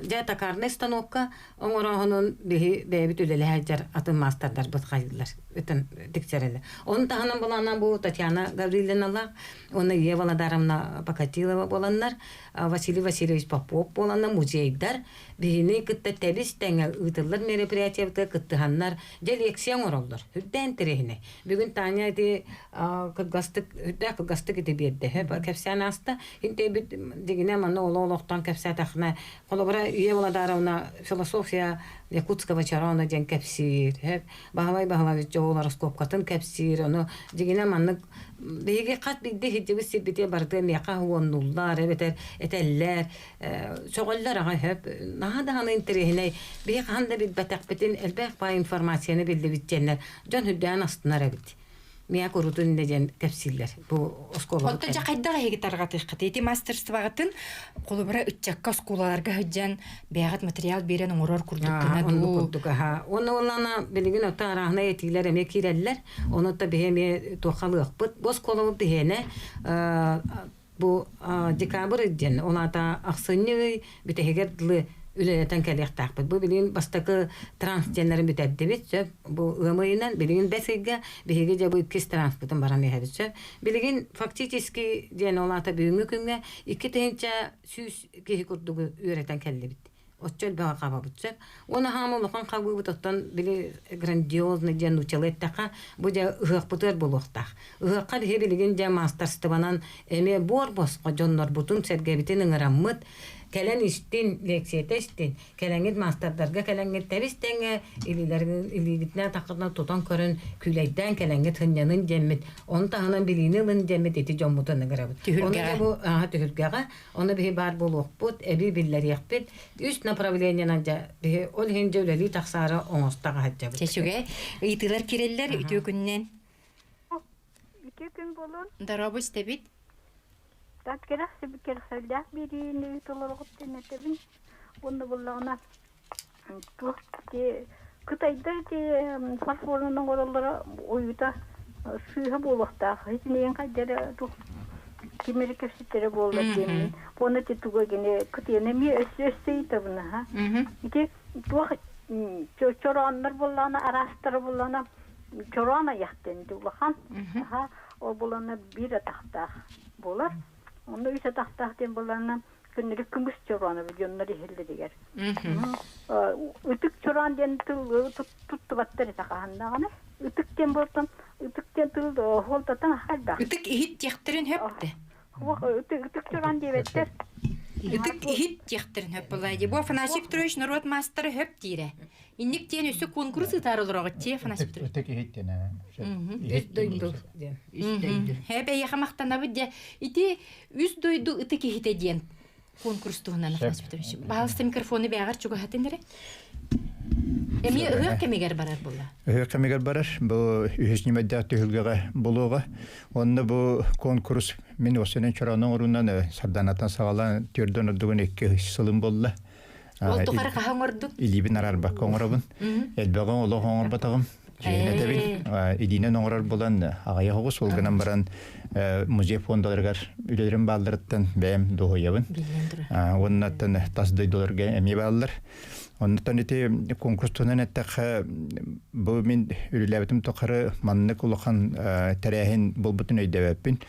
дьэ токарнай станокка оҥорооһунун биһи бэйэбит үлэлэһэ сылдьар атын маастардарбыт хайыыллар ытын тиксэрэллэр. Onun таһынан булаанан бу Татьяна Гаврильевналаах уонна Ева Ладаровна Покатилова буоланнар Василий Васильевич Попов буоланнар музейдар биһини кытта тэбис тэҥэ ыытыллар мероприятиябытыгар кыттыһаннар дьэ лекция оҥороллор. Үрдээн интэриэһинэй. Бүгүн Таня ити кылгастык үрдээх кылгастык ити биэрдэ. Кэпсээн ааста. Интебит дигинэ манна оло-олохтон кэпсээтэххинэ холобура Ева Ладаровна философия Якутского чарона диэн кэпсиир. Баһылай Баһылайович Дьоҕул ороскуопкатын кэпсиир. Ону дьиҥинэ маннык биһиги хас биирдии сылдьыбыт сирбитигэр барытыгар миэхэ уоннуллар эбэтэр этэллэр, сөҕөллөр аҕай сөп. Наһаа даҕаны интэриэһинэй. Биһи хаһан да билбэтэхпитин элбэх баай информацияны биллибит диэннэр дьон үрдээн астынар эбит. Миэхэ курутун иннэ диэн кэпсииллэр бу оскуолабыт. Оттон дьэ хайдах эһиги тарҕатыаххыт? Ити мастерствоҕытын холобура ыччакка оскуолаларга сылдьан бэйэҕит материал биэрэн оҥорор курдук гына дуу? курдук аха. Уонна уонна билигин ото арааһынай этиилэр эмиэ киирэллэр. Ону та биһи эмиэ туохха ылыахпыт. Бу оскуолабыт биһиэнэ бу декабрь диэн, ол аата ахсынньы ый бүтэһигэр дылы үлэлэтэн кэлиэхтээхпит. Бу билигин бастакы транс диэннэрин бүтэрдибит, сөп. Бу ыам ыйынан билигин бэс ыйга биһиги дьэ бу иккис транспытын баран иһэбит, сөп. Билигин фактически диэн ол аата бүгүҥҥү күҥҥэ 2100 киһи курдугу үөрэтэн кэллибит. Оччо элбэҕи хабабыт сөп. Уонна хаама улахан хабыыбыт оттон били грандиозный диэн нууччалыы эттэххэ, бу дьэ ыһыахпытыгар буолуохтаах. Ыһыахха биһи билигин дьэ маастарстыбанан эмиэ буор босхо дьоннорбутун, сэргэбитин ыҥыраммыт, кэлэн истин, лекцията истин, кэлэҥҥит маастардарга кэлэҥҥит тэбис тэҥҥэ илиилэрин илиигитинэн атаххытынан тутан көрөн күүлэйдээн кэлэҥҥит сынньанын диэммит, ону таһынан билиини ылын диэммит ити дьоммутун ыҥырабыт. Ону дьэ бу түһүлгэҕэ Ону биһи баар буолуохпут, эбии биллэриэхпит. Үс направлениенан дьэ биһи ол иһин дьэ үлэлии тахсаары оҥосто хаһаддьабыт. Чэчүгэ ыйытыылар кирэллэр үтүө күннэн. Үтүө күн буолун. Дорообо истэбит. Тат кэрэхсэллээх биэриини толоругут этэбин. Уонна буллаҕына туох кытайдар ити фарфорунан оҥороллоро уйута сыыһа буолуохтаах. Итинигин хайдара туох ким эрэ кэпсэтэрэ буолла диэммин. Уонна ити туга гини кытыйан эмиэ өссө өссө ыйытабын аха. Ити туох чорооннор буоллаҕына араастара буоллаҕына чороон айах диэн ити улахан. Аха ол буоллаҕына биир атахтаах буолар. Онно үс атахтаах диэн буоллаҕына Күннүрүк көмүс чороон дьоннор иһэллэригэр. Ытык чороон диэн тыл туттубаттар этэ хаһан даҕаны. Ытык диэн буолтан ытык диэн тыл хуолтатан хайдах. Ытык иһит диэхтэрин хөп Ытык ытык туран диэбэттэр. Ытык иһит диэхтэрин хөп буолла дии. Бу Афанасий Петрович норуот маастара хөп диирэ. Инник диэн өссө конкурс ыытаар олороҕут дии Афанасий Петрович. Ытык иһит диэн. Үс дойду диэн. Үс дойду. Хэп эйиэхэ махтанабыт дьэ. Ити үс дойду ытык иһитэ диэн конкурс туһунан Афанасий Петрович. Баһалыста микрофону бэҕэр чугаһатын эрэ. Эмиэ ыһыах кэмигэр барар буолла. Ыһыах кэмигэр барар. Бу үһүс ньымайдаах түһүлгэҕэ булуоҕа. Онно бу конкурс мин осенен чороонун оҥоруунан Сарданаттан саҕалаан түөрдөн ордугун икки сылым буолла. Ол тухары хаһан оҥордуҥ? Илиибин араарбакка оҥоробун. Элбэҕи олох оҥорботоҕум. Дьиэһин этэбин. Илиинэн оҥорор буолан аҕыйах оҕус ол гынан баран музей фондаларыгар үлэлэрим баалларыттан бэйэм дуоһуйабын. Уонна тас дойдуларга эмиэ бааллар. Оннуттан ити конкурс туһунан эттэххэ, бу мин үлэлээбитим тухары маннык улахан тэрээһин буолбутун өйдөөбөппүн.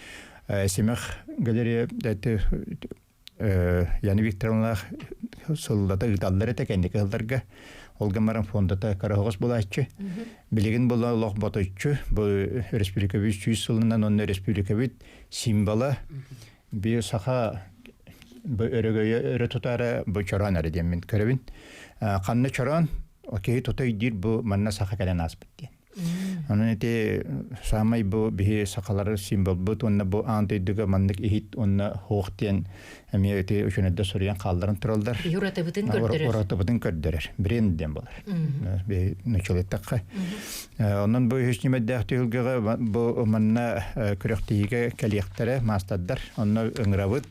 Симэх галерея Яна Викторовналаах сыллата ыыталлар этэ кэнники сылларга. Ол гынан баран фондата кыра булааччы. Билигин була олох боточчу. Бу республикабыт 100 сылынан онно республикабыт символа би саха бу өрөгөйө өрө тутаара бу чороон эрэ диэн мин көрөбүн. Ханна чороон, киһи тута өйдүүр бу манна саха кэлэн ааспыт диэн. Онон ити саамай бу биһи сахалары символбут уонна бу аан дойдуга маннык иһит уонна хуох диэн эмиэ ити үчүнэдэ суруйан хаалларан тураллар. Биһи уратыбытын көрдөрөр. Уратыбытын көрдөрөр. Бренд диэн буолар. Биһи нучулыттахха. Онон бу үһүс ньүмэрдээх түһүлгэҕэ бу манна күрэхтэһиигэ кэлиэхтэрэ маастардар. Онно ыҥырабыт.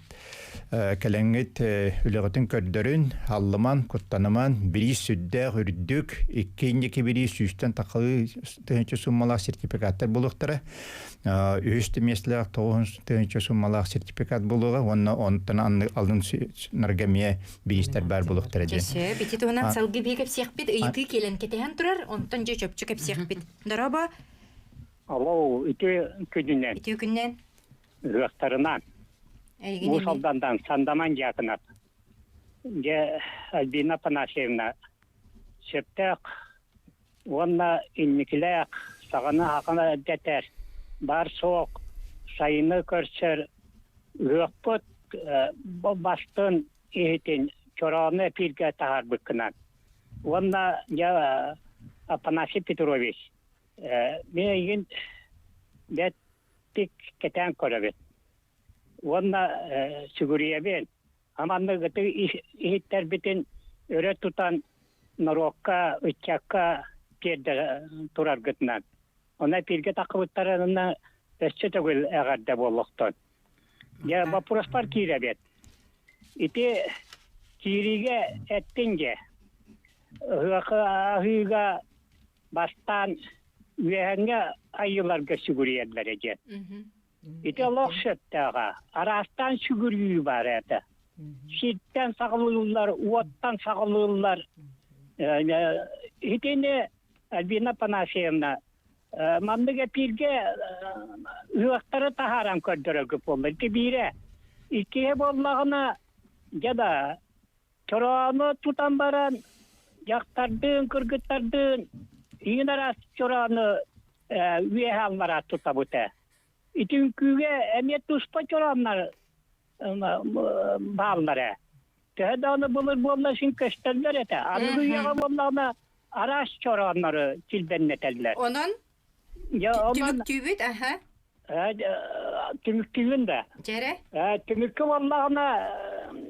Кэлэҥҥит үлэҕитин көрдөрүн, аллыман, куттаныман, бириис сүрдээх үрдүк, икки инники бириис сүүстэн тахалыы тыһыынча суммалаах сертификаттар буолуохтара. Үһүс миэстэлээх тоҕуһун тыһыынча суммалаах сертификат буолуоҕа уонна онтон алын нарга эмиэ бириистэр баар буолуохтара диэн. Сөп, ити туһунан салгыы биһи кэпсиэхпит, ыйытыы кэлэн кэтэһэн турар, онтон дьэ чопчу кэпсиэхпит. Дорообо. Алло, ити күнүнэн. Ити күннэн. Ыһыахтарынан. Уус Алдандан Сандаман Дьяконов. Дьэ, Альбина Афанасьевна, сөптөөх уонна инникилээх саҕаны хахана дэтэр, баар-суох сайыны көрсөр ыһыахпыт бастын иһитин чороону эпииргэ таһаарбыккынан. Уонна дьэ Афанасий Петрович, мин эйигин бэт тик кэтээн көрөбүт. Уонна сүгүрүйэбин. Аманнык ытык иһиттэрбитин өрө тутан норуокка, ыччакка тиэрдэ тураргытынан. Онно эпииргэ таххыбыттарына өссө төгүл эҕэрдэ буолуохтун. Дьэ, боппуруоспар киирэбит. Ити киириигэ эттиҥ дьэ. Ыһыахы аһыыга бастаан үөһэҥҥэ айыыларга сүгүрүйэллэрэ диэн. Ити олох сөптөөҕө. Араастаан сүгүрүйүү баар этэ. Сиртэн саҕалыыллар, уоттан саҕалыыллар. Итини Альбина Панасьевна маннык эпииргэ ыһыахтары таһааран көрдөрөргө буолла. Ити биирэ. Иккиһэ буоллаҕына, дьэ да, Чороону тутан баран, дьахтардыын, кыргыттардыын иин араас чороону үөһэ аллараа тутабыт ээ. Ити үҥкүүгэ эмиэ туспа чорооннор бааллар ээ. Төһө даҕаны былыр буолла син көстөллөр этэ. Аныгы үйэҕэ буоллаҕына араас чорооннору килбэннэтэллэр. Онон Дьэ, онон түмүктүүбүт, аха. Түмүктүүбүн да. Дьэрэ? Түмүккэ буоллаҕына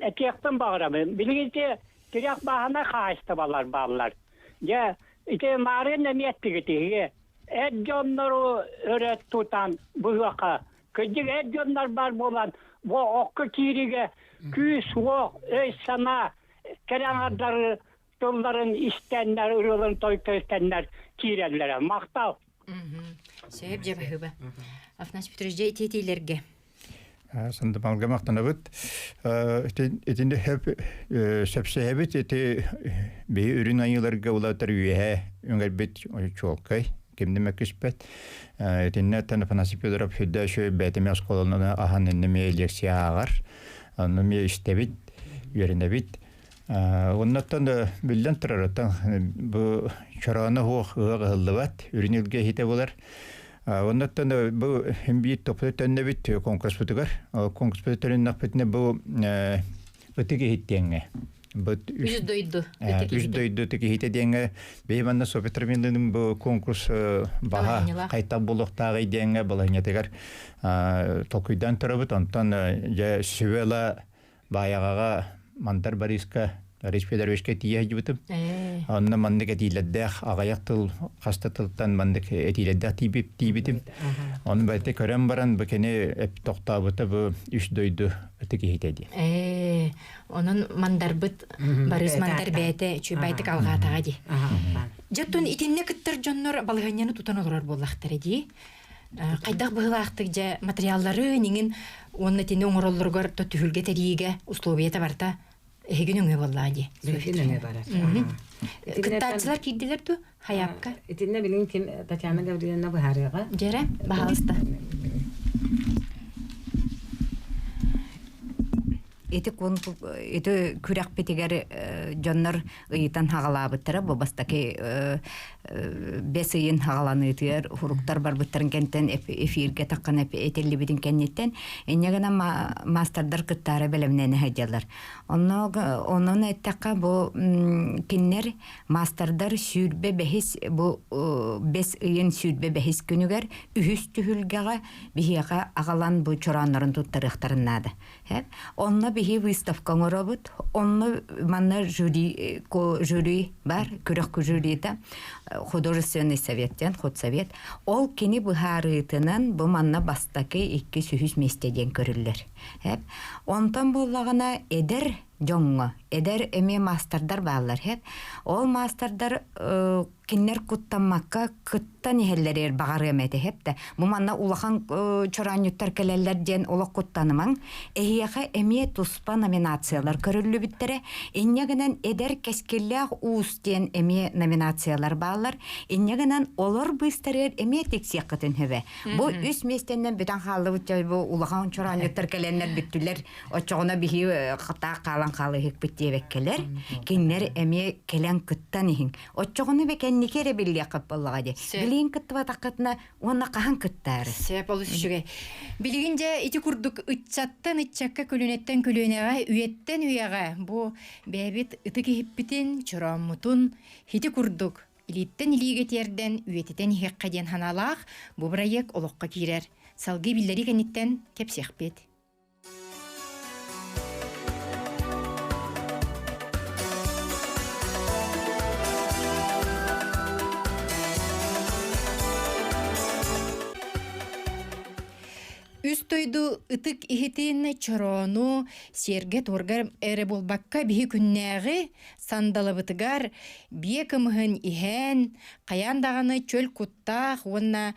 этиэхпин баҕарабын. Билигин ити тирэх бааһынай хаһаайыстыбалар бааллар. Дьэ, ити маарыын эмиэ эттигит иһиги. Эр дьоннору өрө тутан быһыаха. Кырдьык эр дьоннор баар буолан, бу окко кииригэ күүс-уох, өй-санаа кэрэ аҥардары тылларын истэннэр, ырыаларын тойуктар истэннэр киирэллэрэ. Махтал! Сөп дьэ баһыыба. Афанасий Петрович, дьэ ити этиилэргэ. Сандамалга махтанабыт. Итинде хөп сөпсөһөбүт ити биһи үрүн айыыларга улаатар үөһэ үҥэрбит чуолкай кимди мөккүспэт. Итиннэ Афанасий Федоров сүрдэ үчүгэй бэйэтэ оскуоланы аһан иннэ эмиэ лекция ааҕар. Онно эмиэ истэбит, үөрэнэбит. Оннуттан биллэн турар, оттон бу чорооно суох ыһыах ыһыллыбат, үрүн илгэ иһитэ буолар. Оннуттан бу хим биир топпуту төннөбүт конкурспутугар. Конкурспуту төннөхпүтүнэ бу ытык иһиттиэҥҥэ. Үс дойду Үс дойду ытык иһитэ диэҥҥэ бэйи манна Софья Травинлыным бу конкурс баһа хайтах буолуохтааҕый диэҥҥэ балаһынньатыгар толкуйдаан турабыт. Онтон дьэ сүбэ Баайаҕаҕа Мандар Бориска Борис Федоровичка тиийэ сылдьыбытым. Онно маннык этиилэрдээх аҕыйах тыл хаста тылтан маннык этиилэрдээх тиийбитим. Ону бэйэтэ көрөн баран бу кини тохтообута бу үс дойду ытык иһитэ диэн. Ээ, онон мандарбыт Борис Мандар бэйэтэ үчүгэйдик алҕаатаҕа дии. Дьэ оттон итиннэ кыттар дьоннор балаһыанньаны тутан олорор буоллахтара дии. Хайдах быһыылаахтык дьэ материаллары иҥин уонна итини оҥороллоругар то түһүлгэ тэрийиигэ условията барыта эһиги нөҥүө буоллаҕа дии. Биһиги нөҥүө барар. Кыттааччылар киирдилэр дуу хайаапка? Итиннэ билигин ким Татьяна Гавриловна быһаарыаҕа. Дьэрэ, баһаалыста. Ити ити күрэхпитигэр дьоннор ыйытан хаҕалаабыттара бу бастакы бэс ыйын хаҕаланыытыгар хуруктар барбыттарын кэнтэн эфиргэ таххан этиллибитин кэнниттэн инньэ гынан маастардар кыттаары бэлэмнэнэ сылдьаллар. Онно онон эттэххэ бу кинилэр маастардар 25-ис бу бэс ыйын 25-ис күнүгэр үһүс түһүлгэҕэ биһиэхэ аҕалан бу чорооннорун туттарыахтарын наада. Онно биһи выставка оҥоробут. Онно манна жюри, жюри бар, күрэх жюрита, художественный совет диэн, худсовет. Ол кини быһаарыытынан бу манна бастакы икки үһүс миэстэ диэн көрүллэр. Онтон буоллаҕына эдэр дьоҥҥо, эдэр эмиэ маастардар бааллар. Ол маастардар кинилэр куттаммакка кыттан иһэллэригэр баҕарыам этэ эһэптэ. Бу манна улахан чороонньуттар кэлэллэр диэн олох куттанымаҥ. Эһиэхэ эмиэ туспа номинациялар көрүллүбүттэрэ. Инньэ гынан эдэр кэскиллээх уус диэн эмиэ номинациялар бааллар. Инньэ гынан олор быыстарыгар эмиэ тиксиэххитин сөбө. Бу үс миэстэннэн бүтэн хааллыбыт бу улахан чороонньуттар кэлэннэр бүттүлэр. Оччоҕуна биһи хатаах хаалан хаалыһыкпыт диэбэккэлэр. Кинилэр эмиэ кэлэн кыттан иһиҥ. Оччоҕуна бэ кэнники эрэ биллиэххит буоллаҕа дии. Билигин кыттыбатаххытына уонна хаһан кыттаары? Сөп, олус үчүгэй. Билигин дьэ ити курдук ыччаттан ыччакка, көлүөнэттэн көлүөнэҕэ, үйэттэн үйэҕэ бу бэйэбит ытык иһиппитин, чорооммутун ити курдук илииттэн илиигэ тиэрдэн үйэтитэн иһиэххэ диэн санаалаах бу бырайыак олоххо киирэр. Салгыы биллэрии кэнниттэн кэпсиэхпит. Үс дойду ытык иһитин чороону сиэргэ-туорга эрэ буолбакка биһи күннээҕи сандалыбытыгар биэ кымыһын иһэн, хайаан даҕаны чөл куттаах уонна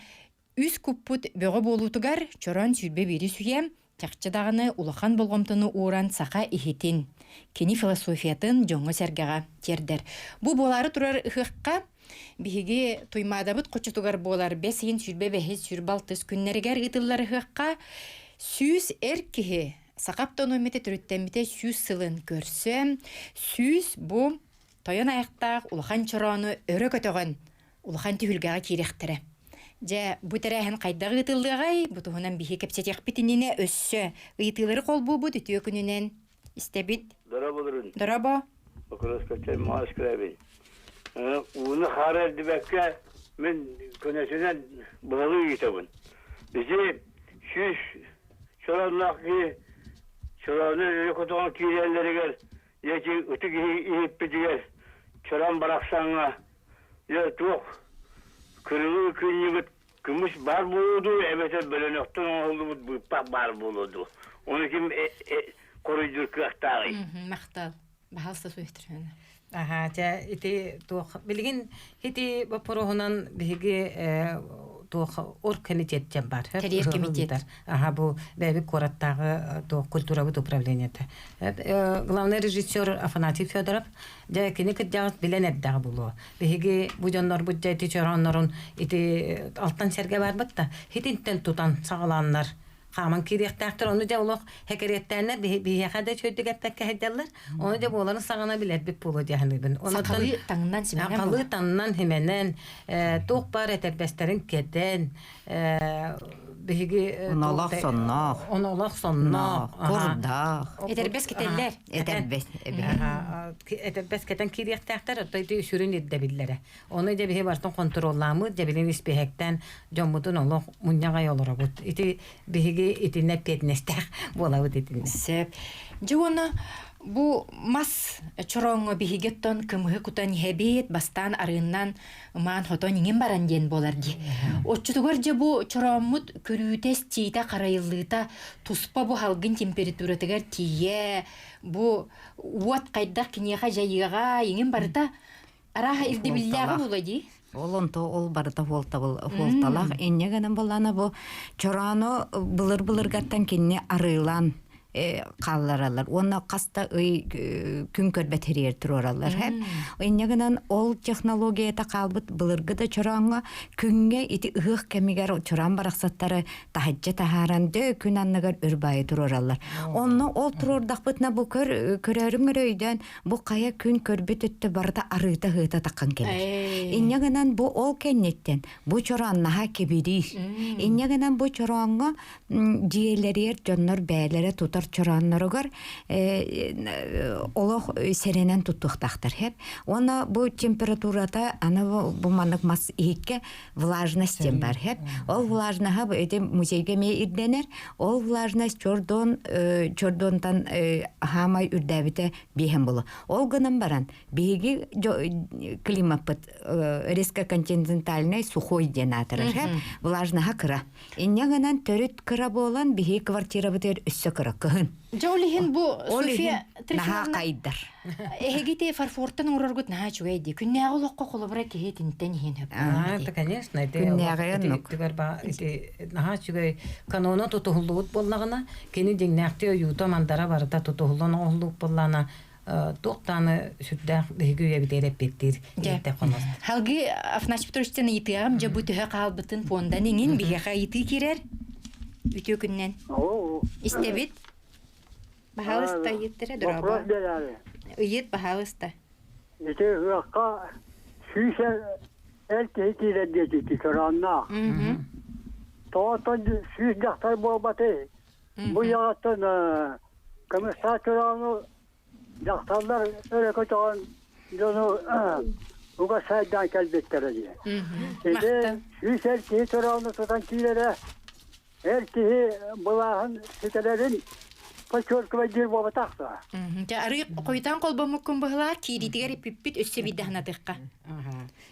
Үс куппут бөҕө буолуутугар чороон 21 үйэ чахчы даҕаны улахан болҕомтону ууран саха иһитин, кини философиятын дьоҥҥо-сэргэҕэ тиэрдэр. Бу буолаары турар ыһыахха биһиги Туймаадабыт хочотугар буолар бэс ыйын 25-ис 26 күннэригэр ыытыллар ыһыахха 100 эр киһи саха автономията төрүттэммитэ 100 сылын көрсө 100 бу тойон айахтаах улахан чороону өрө көтөҕөн улахан түһүлгэҕэ киириэхтэрэ. Дьэ, бу тэрээһин хайдах ыытыллыаҕай? Бу туһунан биһи кэпсэтиэхпит иннинэ өссө ыйытыылары холбуубут үтүө күнүнэн истэбит. Дорооболорун. Дорообо. Покровскайтан Моос Крабин. Ууну хаары эрдибэккэ мин көнөтүнэн быһалыы ыытабын. Ити 100 чороонноох киһи чороону өрө көтөҕөн киирэллэригэр ити ытык иһиппитигэр чорон барахсаҥҥа Дьэ, туох кырылыы кыынньыбыт көмүс баар буолуо дуу, эбэтэр бөлөнөхтөн оҥоһуллубут быыппах баар буолуо дуу? Ону ким хоруйдуур кыахтааҕый? Махтал. Баһаалыста суйуктарына. Аха, чэ, ити туох билигин ити боппуруоһунан биһиги туох оргкомитет диэн бар. Тэрийэр комитет. Аха, бу бэйэбит куораттааҕы туох культурабыт управлениета. Главный режиссер Афанасий Федоров Дьэ, кини кырдьаҕас билэн эрдэҕэ буолуо. Биһиги бу дьоннорбут дьэ ити чорооннорун ити алтан сэргэ барбыт да, хитинтэн тутан саҕалааннар. Хааман киириэхтээхтэр, ону дьэ олох хэкэриэттээннэр биһиэхэ да үчүгэйдик эппэккэ сылдьаллар. Ону дьэ буоларын саҕана билэрбит буолуо дии саныыбын. Сахалыы таҥнан симэнэн Сахалыы таҥнан симэнэн, туох баар этэрбэстэрин кэтэн, биһиги Онолох сонноох. Онолох сонноох. Курдаах. Этэрбэс кэтэллэр. Этэрбэс. Этэрбэс кэтэн киириэхтээхтэр, оттон ити сүрүн ирдэбиллэрэ. Ону дьэ биһи барытын хонтуруоллааммыт, дьэ билин испииһэктэн дьоммутун олох мунньаҕай олоробут. Ити биһиги итиннэ эппиэтинэстээх буолабыт итиннэ. Сөп. Дьэ уонна бу мас чорооҥҥо биһиги оттон кымыһы кутан иһэбит, бастаан арыыннан ымаан хотон иҥин баран диэн буолар дии. Оччотугар дьэ бу чорооммут көрүүтэ, истиитэ, харайыллыыта туспа бу халгын температуратыгар тиийэ, бу уот хайдах киниэхэ дьайыаҕа, иҥин барыта Арааһа ирдэбиллээҕи була дии. Ол онто ол барыта хуолтабыл хуолталаах инньэ гынан буоллаана бу чороону былыр былыргаттан кинини арыылаан хааллараллар уонна хас да ый күн көрбөт хириэр туруораллар инньэ гынан ол технологията хаалбыт былыргы да чорооҥҥо күҥҥэ ити ыһыах кэмигэр чороон барахсаттары таһырдьа таһааран дөө күн анныгар өр баайы туруораллар онно ол туруордахпытына бу көр көрөөрүҥ эрэ өйдөөн Бу хайа күн көрбүт өттө барыта арыыта-ыһыыта таххан кэлэр. Инньэ гынан бу ол кэнниттэн бу чороон наһаа кэбириир. Инньэ гынан бу чорооҥҥо дьиэлэригэр дьоннор бэйэлэрэ тутар чороонноругар олох сэрэнэн туттуохтаахтар. Уонна бу температурата аны бу маннык мас иһиккэ влажность диэн бар хэп. Ол влажноһа ити музейга эмиэ ирдэнэр. Ол влажность чордон чордонтан хаамай үрдээбитэ биэһэн буолу. Ол гынан баран биһиги климаппыт резко континентальный сухой диэн аатырар хэп. Влажноһа кыра. Инньэ гынан төрүт кыра буолан биһиги квартирабытыгар өссө кыра кыһын. Дьэ ол иһин бу София Наһаа хайдар. Эһиги те фарфортан оҥороргут наһаа үчүгэй дии. Күннээҕи олоххо холобура киһи итинтэн иһин хөп. Аа, это конечно, ити Күннээҕи оннук. Түгэр ба ити наһаа үчүгэй канона тутуһуллубут буоллаҕына, кини дьиҥнээхтии ойуута мандара барыта тутуһуллан оҥоһуллубут буоллаҕына, туох даҕаны сүрдээх биһиги үйэбитигэр эппиэттиир иһиттэ хонор. Халгы Афанасий Петровичтан ыйытыаҕым дьэ бу төһө хаалбытын фондан иҥин биһиэхэ ыйытыы киирэр. Үтүө күннэн. Истэбит. Баһаалыста ыйыттара дорообо. Ыйыт баһаалыста. Ити ыһыахха сүүс эр киһи киирэр диэтики чороонноох. Тоҕо сүүс дьахтар буолбатый? Бу яҕаттан комиссар чороону дьахталлар өрө көтөҕөн дьону уга сайдаан кэлбиттэрэ дии. Ити сүүс эр киһи чороону тутан киирэрэ Эр киһи былааһын ситэрэрин подчеркивайдыыр буолбатах дуо? Дьэ, арыы хойутаан холбоммуккун быһылаа, киириитигэр иппиппит өссө биирдэ санатыахха.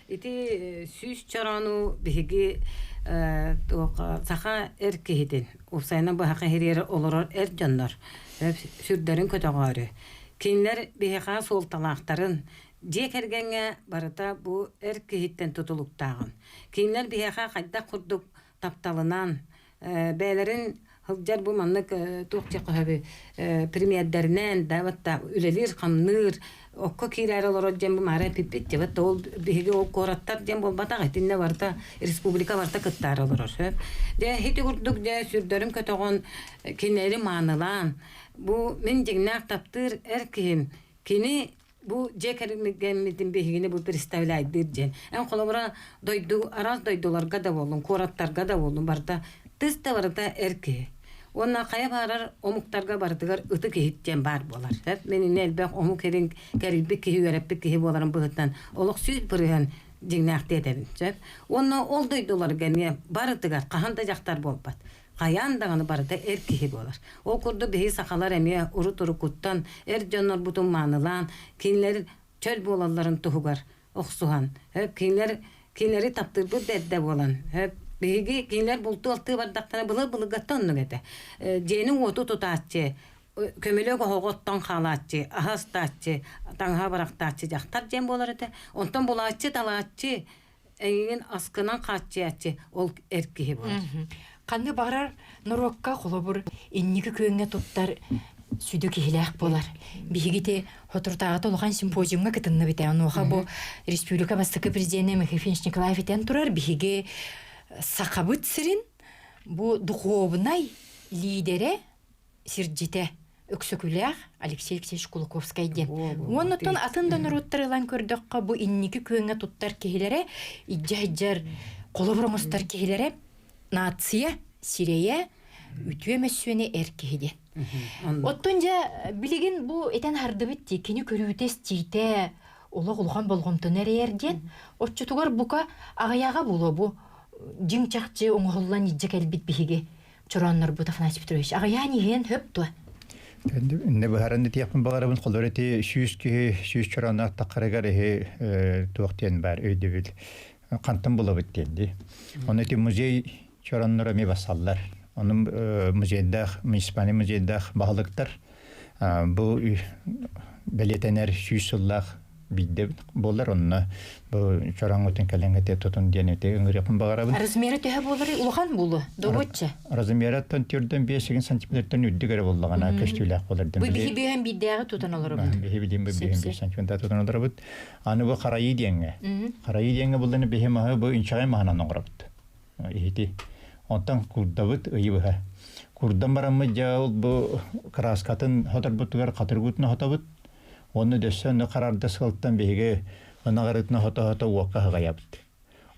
Ити сүүс чороону биһиги саха эр киһитин, уопсайынан быһаха иһириэр олорор эр дьоннор сүрдэрин көтөҕөөрү, кинилэр биһиэхэ суолталаахтарын, дьиэ кэргэҥҥэ барыта бу эр киһиттэн тутулуктааҕын, кинилэр биһиэхэ хайдах курдук тапталынан бэйэлэрин сылдьар бу маннык туох диэххэ сөбүй премьердэринэн да вот үлэлиир-хамныыр окко киирээри олорор диэн бу маара эппиппит вот ол биһиги ол куораттар диэн буолбатах итиннэ барыта республика барыта кыттаары олорор сөп дьэ ити курдук дьэ сүрдэрин көтөҕөн кинилэри маанылаан бу мин дьиҥнээх таптыыр эр киһим кини бу дьиэ кэргэммитин биһигини бу представляйдыыр диэн. Эн холобура дойду араас дойдуларга да буоллун, куораттарга да буоллун барыта тыс да барыта эр киһи. Уонна хайа баарар омуктарга барытыгар ытык иһит диэн баар буолар. Мин иннэ элбэх омук иһин кэрийбит киһи, үөрэппит киһи буоларын быһыытынан олох 100% дьиҥнээхтии этэбин. Сөп. Уонна ол дойдуларга эмиэ барытыгар хаһан да дьахтар буолбат. Хайаан даҕаны барыта эр киһи буолар. Ол курдук биһиги сахалар эмиэ урут-уруккуттан эр дьоннорбутун маанылаан, кинилэр чөл буолалларын туһугар охсуһан, кинилэр кинилэри таптыырбыт да эрдэ буолан, биһиги кинилэр бултуу-алтыы бардахтарына былыр-былыргаттан оннук этэ. Дьиэни-уоту тутааччы, көмүлүөк оһоҕу оттон хаалааччы, аһа астааччы, таҥаһа бырахтааччы дьахтар диэн буолар этэ. Онтон булааччы-талааччы, эйигин аскынан хааччыйааччы ол эр киһи буолар. Ханны баҕарар норуокка холобур инники күөҥҥэ туттар сүдү киһилээх буолар. Биһиги ити соторутааҕыта улахан симпозиумҥа кытынныбыт. Онуоха бу республика бастакы президенэ Михаил Ефимович Николаев этэн турар биһиги сахабыт сирин бу духуобунай лиидэрэ, сирдьитэ Өксөкүлээх Алексей Алексеевич Кулаковскай диэн. Уоннаттан атын да норуоттар ылан көрдөххө, бу инники күөҥҥэ туттар киһилэрэ, иддьэ-иддьэр холобур оҥостор киһилэрэ нация сирэйэ, үтүө мөссүөнэ эр киһи диэн. Оттон дьэ билигин бу этэн хардыбыт дии, кини көрүүтэ-истиитэ олох улахан болҕомтону эрэйэр диэн, оччотугар бука аҕыйаҕа буолуо бу дьиҥ чахчы оҥоһуллан илдьэ кэлбит биһиги чорооннорбут Афанасий Петрович аҕыйаан иһиэн хөп дуо? Инне быһаран этиэхпин баҕарабын холор эти 100 киһи 100 чороонноох таххарыгар иһи туох диэн баар өйдөбүл хантан булабыт диэн дии. Оны ити музей чоронноро эмиэ бассаллар. Ону музейдаах, муниципальный музейдаах баһылыктар бу бэлиэтэнэр 100 сыллаах биирдэ буолар онно бу чороҥҥутун кэлэҥҥэ тутун диэн эти ыҥырыахпын баҕарабын. Размера төһө буоларый? Улахан буолуо, добуочча. Размераттан түрдэн 5 сантиметртан үрдүк эрэ буоллаҕына көстүүлээх буолар. Бу биһи биһэн биирдээҕи тутан олоробут. Биһи билим бу биһин 5 сантиметр тутан олоробут. Аны бу харайыы диэҥҥэ. Харайыы диэҥҥэ булланы биһи маһы бу инчэҕэй маһынан оҥоробут. Иһити. Онтон курдабыт ыйы быһа. Курдан бараммыт дьэ ол бу краскатын хоторбутугар хатыргытын хотобут. Уонна дөссө онно харарда сылтан биһиги ынах арыытын хото-хото уокка аһыгайабыт.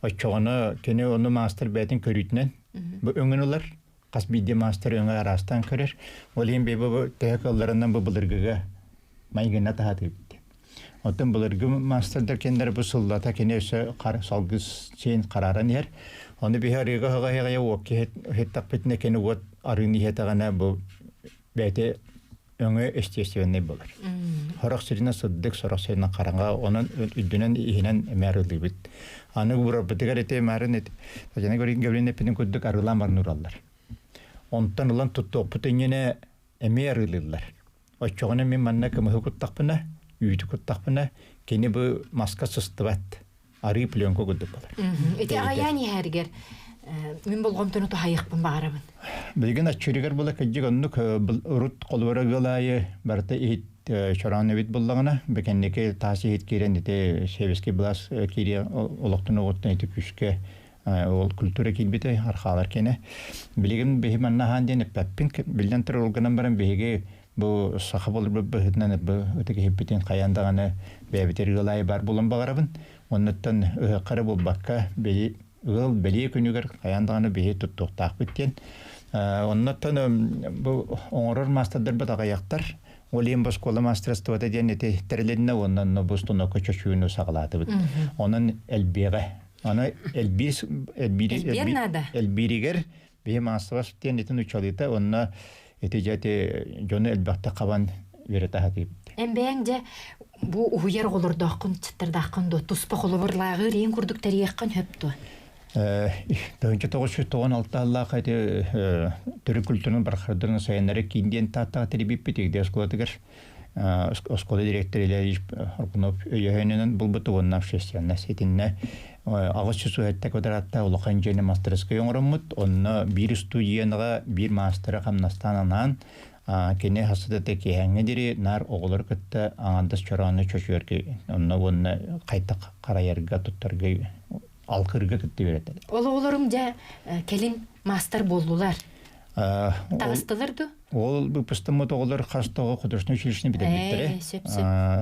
Оччоҕуна кини ону маастар бэйэтин көрүүтүнэн бу өҥүн ылар. Хас биирдии маастар өҥө араастаан көрөр. Ол иһин бу төһө кыалларынан бу былыргыга майгына таһатыыбыт. Оттон былыргы маастардар кинилэр бу сыллата кини өссө салгыс сиэн харааран иһэр. Ону биһи арыыга аһыга уокка иһиттэхпитинэ кини уот арыыны иһэтэҕинэ бу бэйэтэ өҥө естественнэй буолар. Сорох сиринэн сырдык, сорох сиринэн хараҥа, онон үрдүнэн иһинэн эмэ арылыыбыт. Аны уурарбытыгар ити марын ити Татьяна Гаврильевна эппитин курдук арыылаан баран уураллар. Онтон ылан туттуохпут иннинэ эмиэ арыылыыллар. Оччоҕуна мин манна кымыһы куттахпына, үүтү куттахпына, кини бу маска сыстыбат. Арыы пленка курдук буолар. Ити аҕайаан иһэригэр мин болҕомтону туһайыахпын баҕарабын. Билигин аччыырыгар була кырдьык оннук урут холобура ыал аайы барыта иһит чороон эбит буллаҕына, бэкэнники таас иһит киирэн ити сэбиэскэй былаас киириэ олохтон оҕуттан ити күүскэ ол культура киирбитэ архаалар киэнэ. Билигин биһи манна аһаан диэн эппэппин, биллэн турар ол гынан баран биһиги бу саха буоларбыт быһыытынан бу ытык иһиппитин хайаан даҕаны бэйэбитигэр ыал аайы баар буолан баҕарабын. Оннуттан ыһыахха эрэ буолбакка, били ыал бэлиэ күнүгэр хайаан даҕаны биһи туттуохтаахпыт диэн. Оннуттан бу оҥорор маастардарбыт аҕыйахтар. Ол иһин бу оскуола маастарыстыбата диэн ити тэрилиннэ уонна онно бу станокка чочуйууну саҕалаатыбыт. Онон элбиэҕэ. Аны элбиир элбииригэр биһи маассабас диэн итин учалыыта уонна ити дьэ ити дьону элбэхтик хабан үөрэтэ сатыыбыт. Эн бэйэҥ дьэ бу уһуйар оҕолордооххун, чыттардааххын дуо? Туспа холобурлааҕы ириин курдук тэрийиэххин сөп дуо? 1996 сыллаах ити төрүт культураны бархардарын сайыннары киин диэн тааттаҕа тэрийбиппит Игде оскуолатыгар оскуола директора Илья Ильич Аргунов өйөһөнүнэн булбут уонна общественность итиннэ 807 квадраттаах улахан дьиэни мастарыскай оҥороммут онно биир студияныга биир маастары хамнастаан анаан кини хасыта киэһэҥҥэ диэри наар оҕолору кытта аҥардас чороону чочуйарга онно уонна хайдах харайарга туттарга алкырга кытта үөрэтэр. Ол оҕолорум дьэ кэлин маастар буоллулар. Таҕыстылар дуо? Ол выпустаммыт оҕолор хас да оҕо художественное училищены бүтэрбиттэрэ.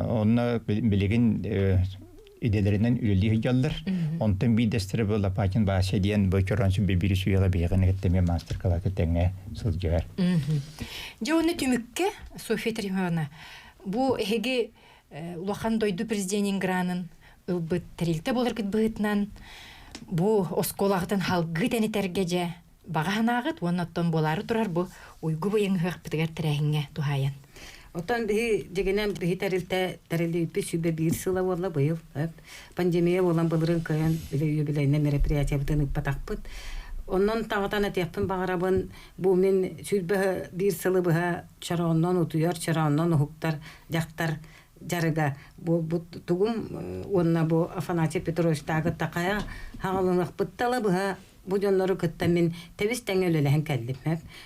Онно билигин идэлэринэн үлэлии сылдьаллар. Онтон биирдэстэрэ бу Лопатин Вася диэн бу чороон сүбэ биир сүүйэҕэ биһиэхэ кытта эмиэ маастар-кылааска тэҥҥэ сылдьыһар. Дьэ уонна түмүккэ Софья Трофимовна бу эһиги улахан дойду президенин гранын ылбыт тэрилтэ буоларгыт быһыытынан бу оскуолаҕытын халгыы тэнитэргэ дьэ баҕа санааҕыт уонна оттон буолаары турар бу уйгу быйаҥ ыһыахпытыгар тэрээһиҥҥэ туһаайан. Оттон биһи дьигинэн биһи тэрилтэ тэриллибиппит 101 сыла буолла быйыл. Пандемия буолан былырыын кыайан били юбилейнай мероприятиябытын ыыппатахпыт. Онон таҕатан этиэхпин баҕарабын, бу мин 101 сылы быһа чорооннон утуйар, чорооннон уһуктар дьахтар дьарыга буолбут тугум уонна бу Афанасий Петровичтаагы такайа хаҕалыныахпыт тала быһа бу дьоннору кытта мин тэбис тэҥҥэ үлэлэһэн кэллим.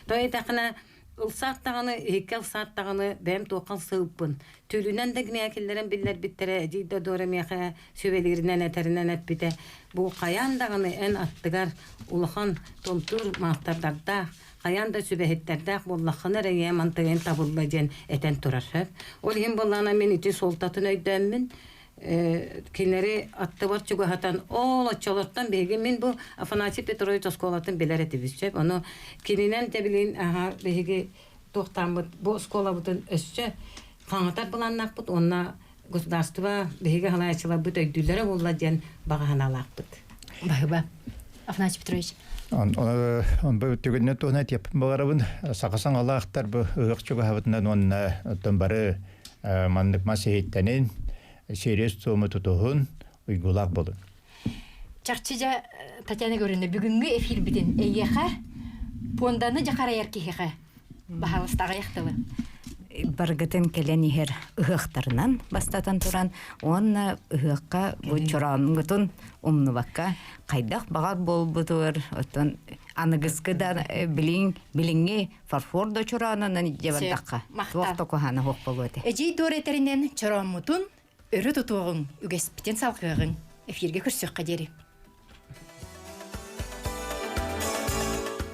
Тоҕо диэтэххинэ, Ылсаат даҕаны, иһиккэ ылсаат даҕаны бэйэм туоххан сыыппын. Түүлүнэн да миэхэ киллэрэн биллэрбиттэрэ, эдьиий да Дора миэхэ сүбэлииринэн этэринэн эппитэ. Бу хайаан даҕаны эн аттыгар улахан томтуур маастардардаах, хайаан да сүбэһиттэрдээх буоллаххына эрэ ийэм антыгын табылла диэн этэн турар. Ол иһин буоллаҕына мин ити суолтатын өйдөөммүн, кинилэри аттыбар чугаһатан ол оччолортон биһиги мин бу Афанасий Петрович оскуолатын билэр этибит сөп ону кининэн тэбилин аха биһиги туохтааммыт бу оскуолабытын өссө хаҥатар былааннаахпыт уонна государство биһиги халааччыларбыт өйдүүллэрэ буолла диэн баҕа санаалаахпыт. Баһыба. Афанасий Петрович. Он бу түгэнне туһунан этиэппин баҕарабын. Саха саҥалаахтар бу ыһыах чугаһабытынан уонна оттон бары маннык мас иһиттэнин, сиэриэс туому тутуһун, уйгулаах болун. Чахчы дьэ Татьяна Гавриловна бүгүҥҥү эфирбитин эйиэхэ пуонданы дьахарайар киһиэхэ баһаалыста аҕыйах тылы. Баргытын кэлэн иһэр ыһыахтарынан бастатан туран уонна ыһыахха бу чороонгутун умнубакка хайдах баҕар буолбутугар оттон аныгыскы да билиҥ билиҥҥи фарфор да чороонунан илдьэ бардахха туох да куһаана суох буолуо этэ. Эдьиий Дора этэринэн чорооммутун өрө тутуоҕуҥ, үгэспитин салҕыаҕыҥ. Эфиргэ көрсүөххэ диэри.